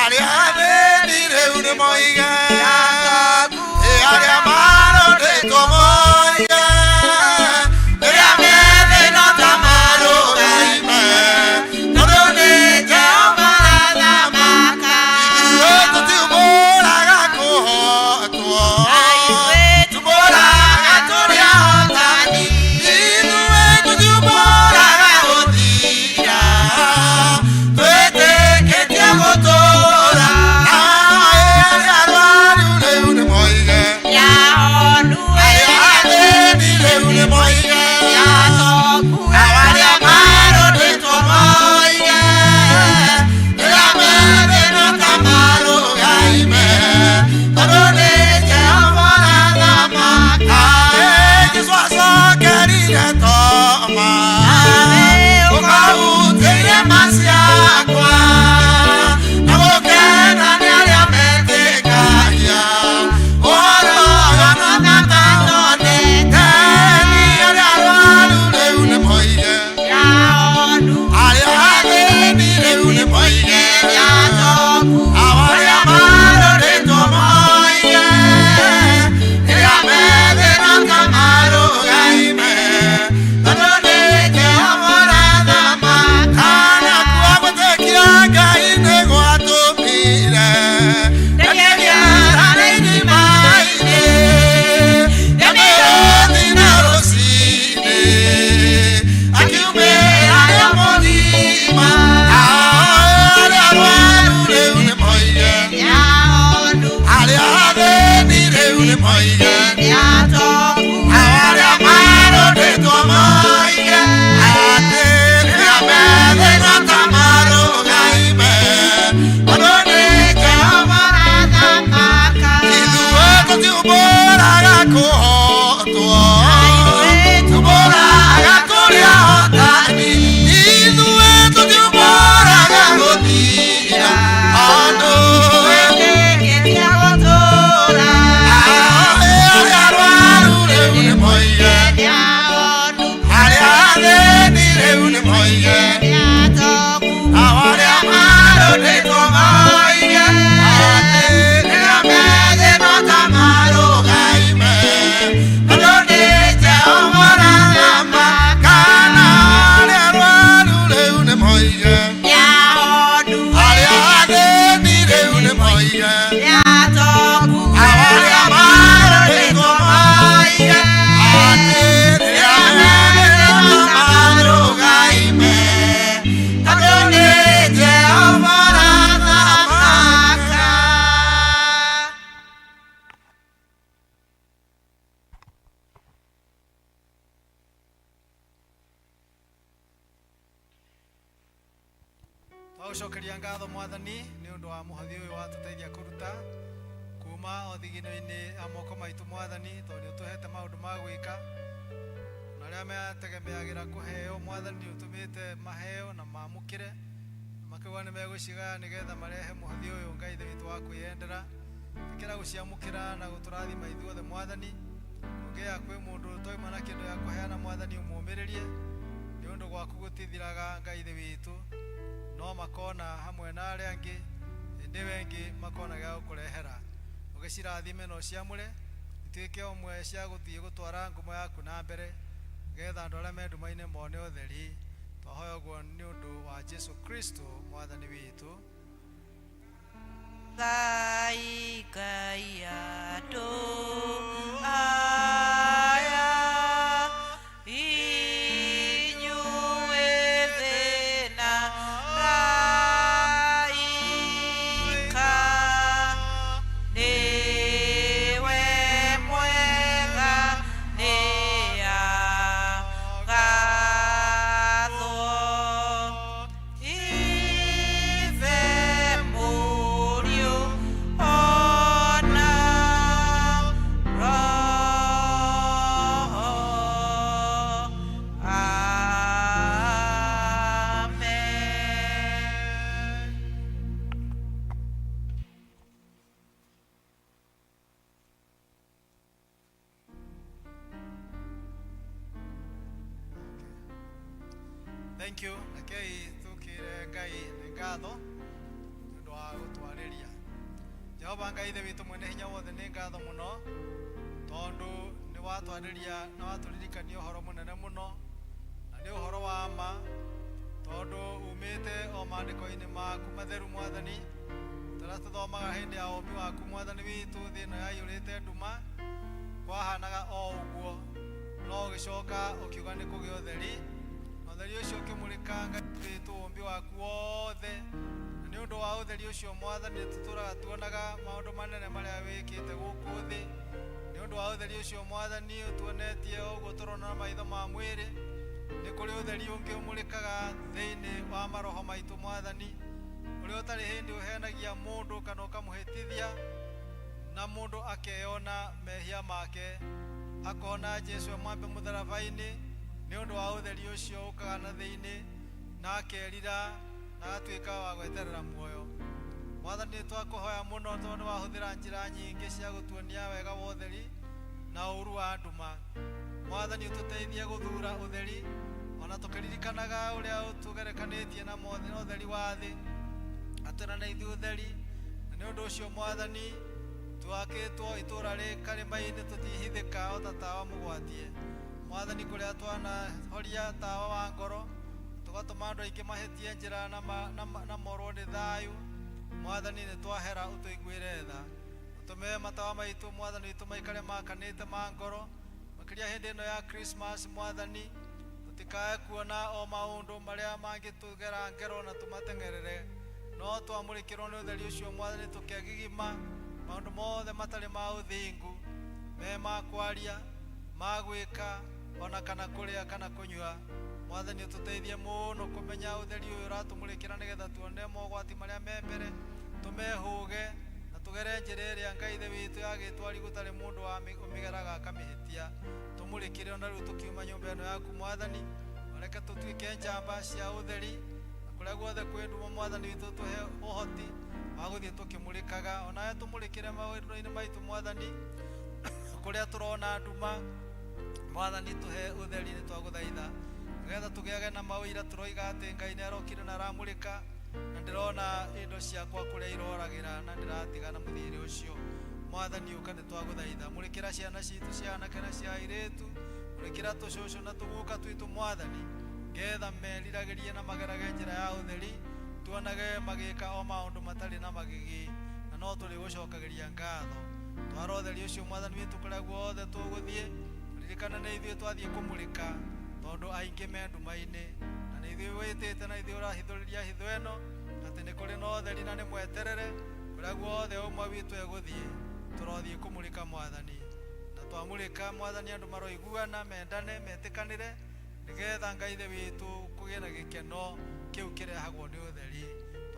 arĩa athĩni rĩu nĩ moige, arĩa marũndĩtwo moige, rĩrĩa methĩna ta marũgaime, tondũ nĩ Jehova arathamaka. Ithuĩ tũtiumbũraga kũhotwo, tumbũraga tũrĩ ahotani. Ithuĩ tũtiumbũraga gũthira, twĩtĩkĩtie gũtũũra. Arĩa arwaru rĩu nĩ moige, arĩa athĩni rĩu nĩ moige, arĩa marũndĩtwo moige, rĩrĩa methĩna ta marũgaime, tondũ nĩ Jehova arathamaka. Jesũ acokerire Toma, ũkahutĩire ma ciakwa, na gũkena nĩ arĩa metĩkagia ũhoro ũyũ na matonete. Nĩ arĩa arwaru rĩu nĩ moige, arĩa athĩni rĩu nĩ moige, arĩa marũrĩtwo moige, rĩrĩa methĩna ta marũgaime, tondũ nĩ Jehova arathamaka. Nakuo gwĩtĩkia Ngai nĩ gwatũmire ndekĩara irima-inĩ, mĩrũthi na rũcinĩ akiumĩra arĩa mũgima. Arĩa arwaru rĩu nĩ moige, arĩa athĩni rĩu nĩ moige, arĩa marũndĩtwo moige, atĩ rĩrĩa methĩna ta marũgaime, tondũ nĩ Jehova arathamaka. Ithuĩ tũtiumbũraga kũhotwo, tumbũraga tũrĩ ahotani. Ithuĩ tũtiumbũraga gũthira, andũ arĩa arwaru rĩu nĩ moige, arĩa athĩni rĩu nĩ moige, arĩa marũndĩtwo moige, atĩ rĩrĩa methĩna ta marũgaime, Twagũcokeria ngatho Mwathani nĩ ũndũ wa mũhothi ũyũ watũteithia kũruta kuma o thigino-inĩ ya moko maitũ Mwathani, tondũ nĩ ũtũhete maũndũ ma gwĩka na arĩa mategemeagĩra kũheo Mwathani nĩ ũtũmĩte maheo na mamũkĩre makiuga nĩ megũcigaya nĩgetha marehe mũhothi ũyũ Ngai Ithe witũ wa kwĩyendera. Ĩkĩra gũciamũkĩra na gũtũrathima ithuothe Mwathani. Kũngĩya kwĩ mũndũ ũtoima na kĩndũ ya kũheana Mwathani ũmũmĩrĩrie, nĩ ũndũ gwaku gũtithiraga Ngai Ithe witũ, no makona hamwe na arĩa angĩ, hĩndĩ ĩyo ĩngĩ makona gĩa gũkũrehera. Ũgĩcirathime na ũciamũre ituĩke ũmwe cia gũthiĩ gũtwara ngumo yaku na mbere, nĩgetha andũ arĩa me nduma-inĩ mone ũtheri. Twahoya ũguo nĩ ũndũ wa Jesu Kristo Mwathani witũ. Ngai Ngai andũ aya inyuĩ thĩna raika nĩwe mwega nĩagathwo Ithe Mũriũ ona Roho. Amen. Thank you. Rekei tukire Ngai nĩ ngatho nĩ ũndũ wa gũtwarĩria. Jehova Ngai Ithe witũ mwene hinya wothe, nĩ ngatho mũno tondũ nĩ watwarĩria na watũririkania ũhoro mũnene mũno, na nĩ ũhoro wa ma tondũ umĩte o maandĩko-inĩ maku matheru Mwathani, tũrĩa tũthomaga hĩndĩ ya ũũmbi waku Mwathani witũ. Thĩ ĩno yaiyũrĩte nduma, kwahanaga o ũguo, no ũgĩcoka ũkiuga nĩ kũgĩa ũtheri, na ũtheri ũcio ũkĩmũrĩka Ngai witũ ũũmbi waku wothe. Na nĩ ũndũ wa ũtheri ũcio Mwathani nĩ tũtũraga tuonaga maũndũ manene marĩa wĩkĩte gũkũ thĩ. Nĩ ũndũ wa ũtheri ũcio Mwathani ũtuonetie o ũguo tũrona na maitho ma mwĩrĩ, nĩ kũrĩ ũtheri ũngĩ ũmũrĩkaga thĩinĩ wa maroho maitũ Mwathani, ũrĩa ũtarĩ hĩndĩ ũhenagia mũndũ kana ũkamũhĩtithia, na mũndũ akeyona mehia make, akona Jesu amwambe mũtharaba-inĩ. Nĩ ũndũ wa ũtheri ũcio ũkaga na thĩinĩ, na akerira na agatuĩka wa gweterera muoyo. Mwathani nĩ twakũhoya mũno tondũ nĩ wahũthĩra njĩra nyingĩ cia gũtuonia wega wa ũtheri na ũũru wa nduma. Mwathani ũtũteithie gũthura ũtheri, ona tũkĩririkanaga ũrĩa ũtũgerekanĩtie na ũtheri wa thĩ, atwĩra na ithuĩ ũtheri. Na nĩ ũndũ ũcio Mwathani twakĩtwo itũũra rĩ karĩma-inĩ tũtihithĩka o ta tawa mũgwatie. Mwathani kũrĩa twanahoria tawa wa ngoro tũgatũma andũ aingĩ mahĩtie njĩra na morwo nĩ thayũ, Mwathani nĩ twahera ũtũiguĩre tha. Ũtũme matawa maitũ Mwathani witũ maikare makanĩte ma ngoro, makĩria hĩndĩ ĩno ya Christmas Mwathani, tũtikae kuona o maũndũ marĩa mangĩtũgera ngero na tũmateng'erere, no twamũrĩkĩrwo nĩ ũtheri ũcio Mwathani tũkegigima maũndũ mothe matarĩ ma ũthingu, me ma kwaria, ma gwĩka, ona kana kũrĩa kana kũnyua. Mwathani ũtũteithie mũno kũmenya ũtheri ũyũ ũratũmũrĩkĩra, nĩgetha tuone mogwati marĩa me mbere tũmehũge na tũgere njĩra ĩrĩa Ngai Ithe witũ yagĩtwari gũtarĩ mũndũ ũmĩgeraga akamĩhĩtia. Tũmũrĩkĩre ona rĩu tũkiuma nyũmba ĩno yaku Mwathani, ũreke tũtuĩke njamba cia ũtheri, na kũrĩa guothe kwĩ nduma Mwathani witũ tũhe ũhoti wa gũthiĩ tũkĩmũrĩkaga. Onawe tũmũrĩkĩre maũndũ-inĩ maitũ Mwathani, kũrĩa tũrona nduma Mwathani tũhe ũtheri, nĩ twagũthaitha nĩgetha tũgĩage na maũira tũroiga atĩ Ngai nĩ arokire na aramũrĩka, na ndĩrona indo ciakwa kũrĩa iroragĩra na ndĩratigana mũthiĩre ũcio. Mwathani ũka, nĩ twagũthaitha, mũrĩkĩra ciana citũ cia anake na cia airĩtu, mũrĩkĩra tũcũcũ na tũguka twitũ Mwathani, ngetha meriragĩrie na magerage njĩra ya ũtheri, tuonage magĩka o maũndũ matarĩ na magigi, na no tũrĩgũcokagĩria ngatho. Twara ũtheri ũcio Mwathani witũ kũrĩa guothe tũgũthiĩ, ririkana nĩ ithuĩ twathiĩ kũmũrĩka, tondũ aingĩ me nduma-inĩ, na nĩ ithuĩ wĩtĩte na ithuĩ ũrahithũrĩria hitho ĩno atĩ nĩ kũrĩ na ũtheri na nĩ mweterere. Kũrĩa guothe ũmwe witũ egũthiĩ, tũrothiĩ kũmũrĩka Mwathani, na twamũrĩka Mwathani andũ maroiguana, mendane, metĩkanĩre, nĩgetha Ngai Ithe witũ kũgĩe na gĩkeno kĩu kĩrehagwo nĩ ũtheri.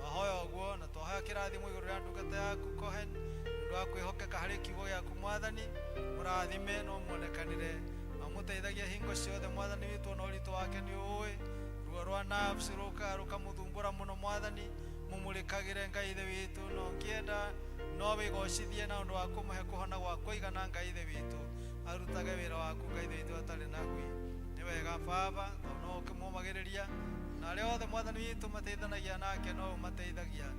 Twahoya ũguo na twahoya kĩrathimo igũrũ rĩa ndungata yaku Cohen nĩ ũndũ wa kwĩhokeka harĩ kiugo gĩaku Mwathani. Mũrathime na ũmuonekanĩre na ũmũteithagie hingo ciothe Mwathani witũ, ona ũritũ wake nĩ ũĩ. Ruo rwa nerves rũkaga rũkamũthumbũra mũno Mwathani, mũmũrĩkagĩre Ngai Ithe witũ, na ũngĩenda no wĩgocithie na ũndũ wa kũmũhe kũhona gwa kũigana Ngai Ithe witũ, arutage wĩra waku Ngai Ithe witũ atarĩ na hui. Nĩ wega Baba, tondũ no ũkĩmũmagĩrĩria, na arĩa othe Mwathani witũ mateithanagia nake no ũmateithagia,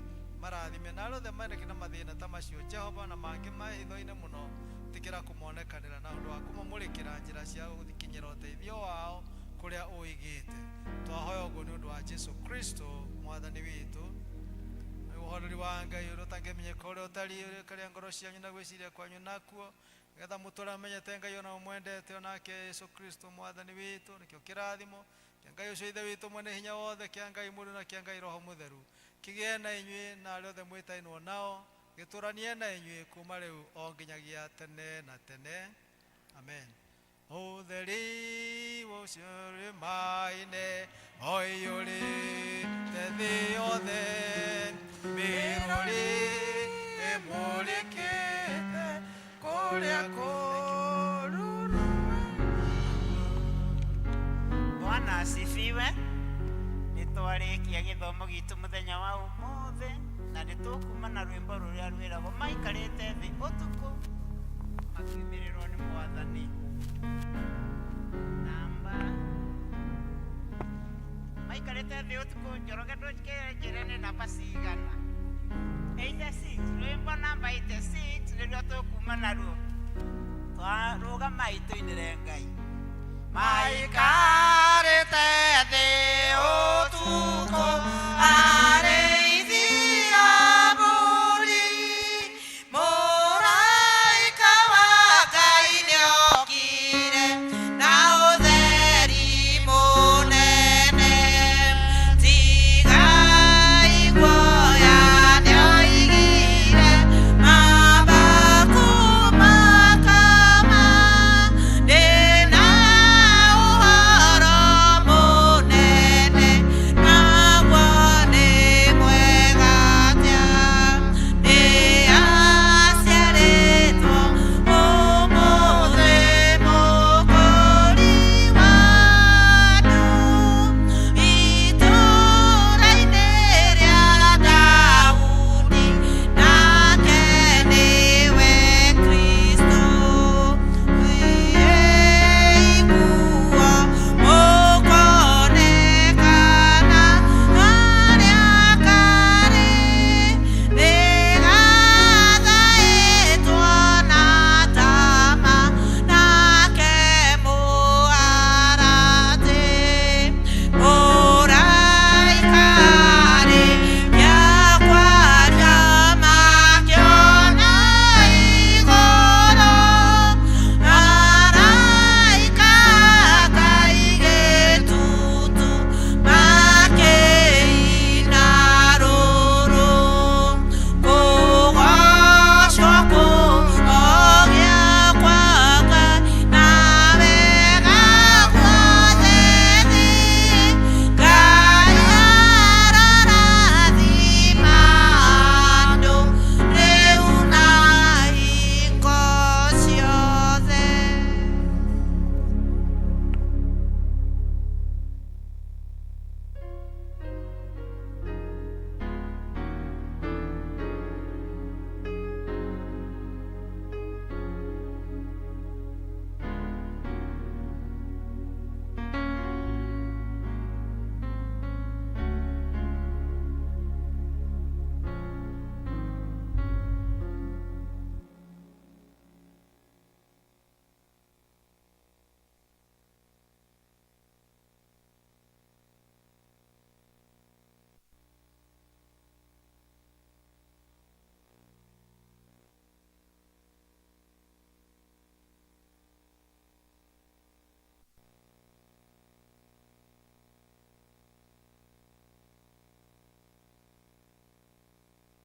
marathime, na arĩa othe marĩ na mathĩna ta macio Jehova na mangĩ ma hitho-inĩ mũno, tĩkĩra kũmonekanĩra na ũndũ wa kũmamũrĩkĩra njĩra cia gũkinyĩra ũteithio wao kũrĩa ũigĩte. Twahoya ũguo nĩ ũndũ wa Jesu Kristo Mwathani witũ. Ũhoreri wa Ngai ũrĩa ũtangĩmenyeka ũrĩa ũtariĩ, ũrĩkaria ngoro cianyu na gwĩciria kwanyu nakuo, nĩgetha mũtũre menyete Ngai ona mũmwendete, onake Yesu Kristo Mwathani witũ. Nĩkĩo kĩrathimo kĩa Ngai ũcio Ithe witũ mwene hinya wothe, kĩa Ngai Mũriũ na kĩa Ngai Roho Mũtheru, kĩgĩe na inyuĩ na arĩa othe mwĩtainwo nao, gĩtũranie na inyuĩ kuma rĩu o nginyagia tene na tene. Amen. Ũtheri ũcio rĩma-inĩ ũiyũrĩte thĩ yothe, mĩrũri ĩmũrĩkĩte kũrĩa kũruru. Bwana asifiwe. Nĩ twarĩkia gĩthomo gitũ mũthenya wa ũmũthĩ, na nĩ tũkuma na rwĩmbo rũrĩa rwĩragwo maikarĩte thĩ ũtukũ makiumĩrĩrwo nĩ Mwathani. Namba maikarĩte thĩ ũtukũ, Njoroge ndũkĩnjĩre nĩ namba cigana? 86, rwĩmbo namba 86 nĩruo tũkuma naruo. Twarũgamai tũinĩre Ngai. Maikarĩte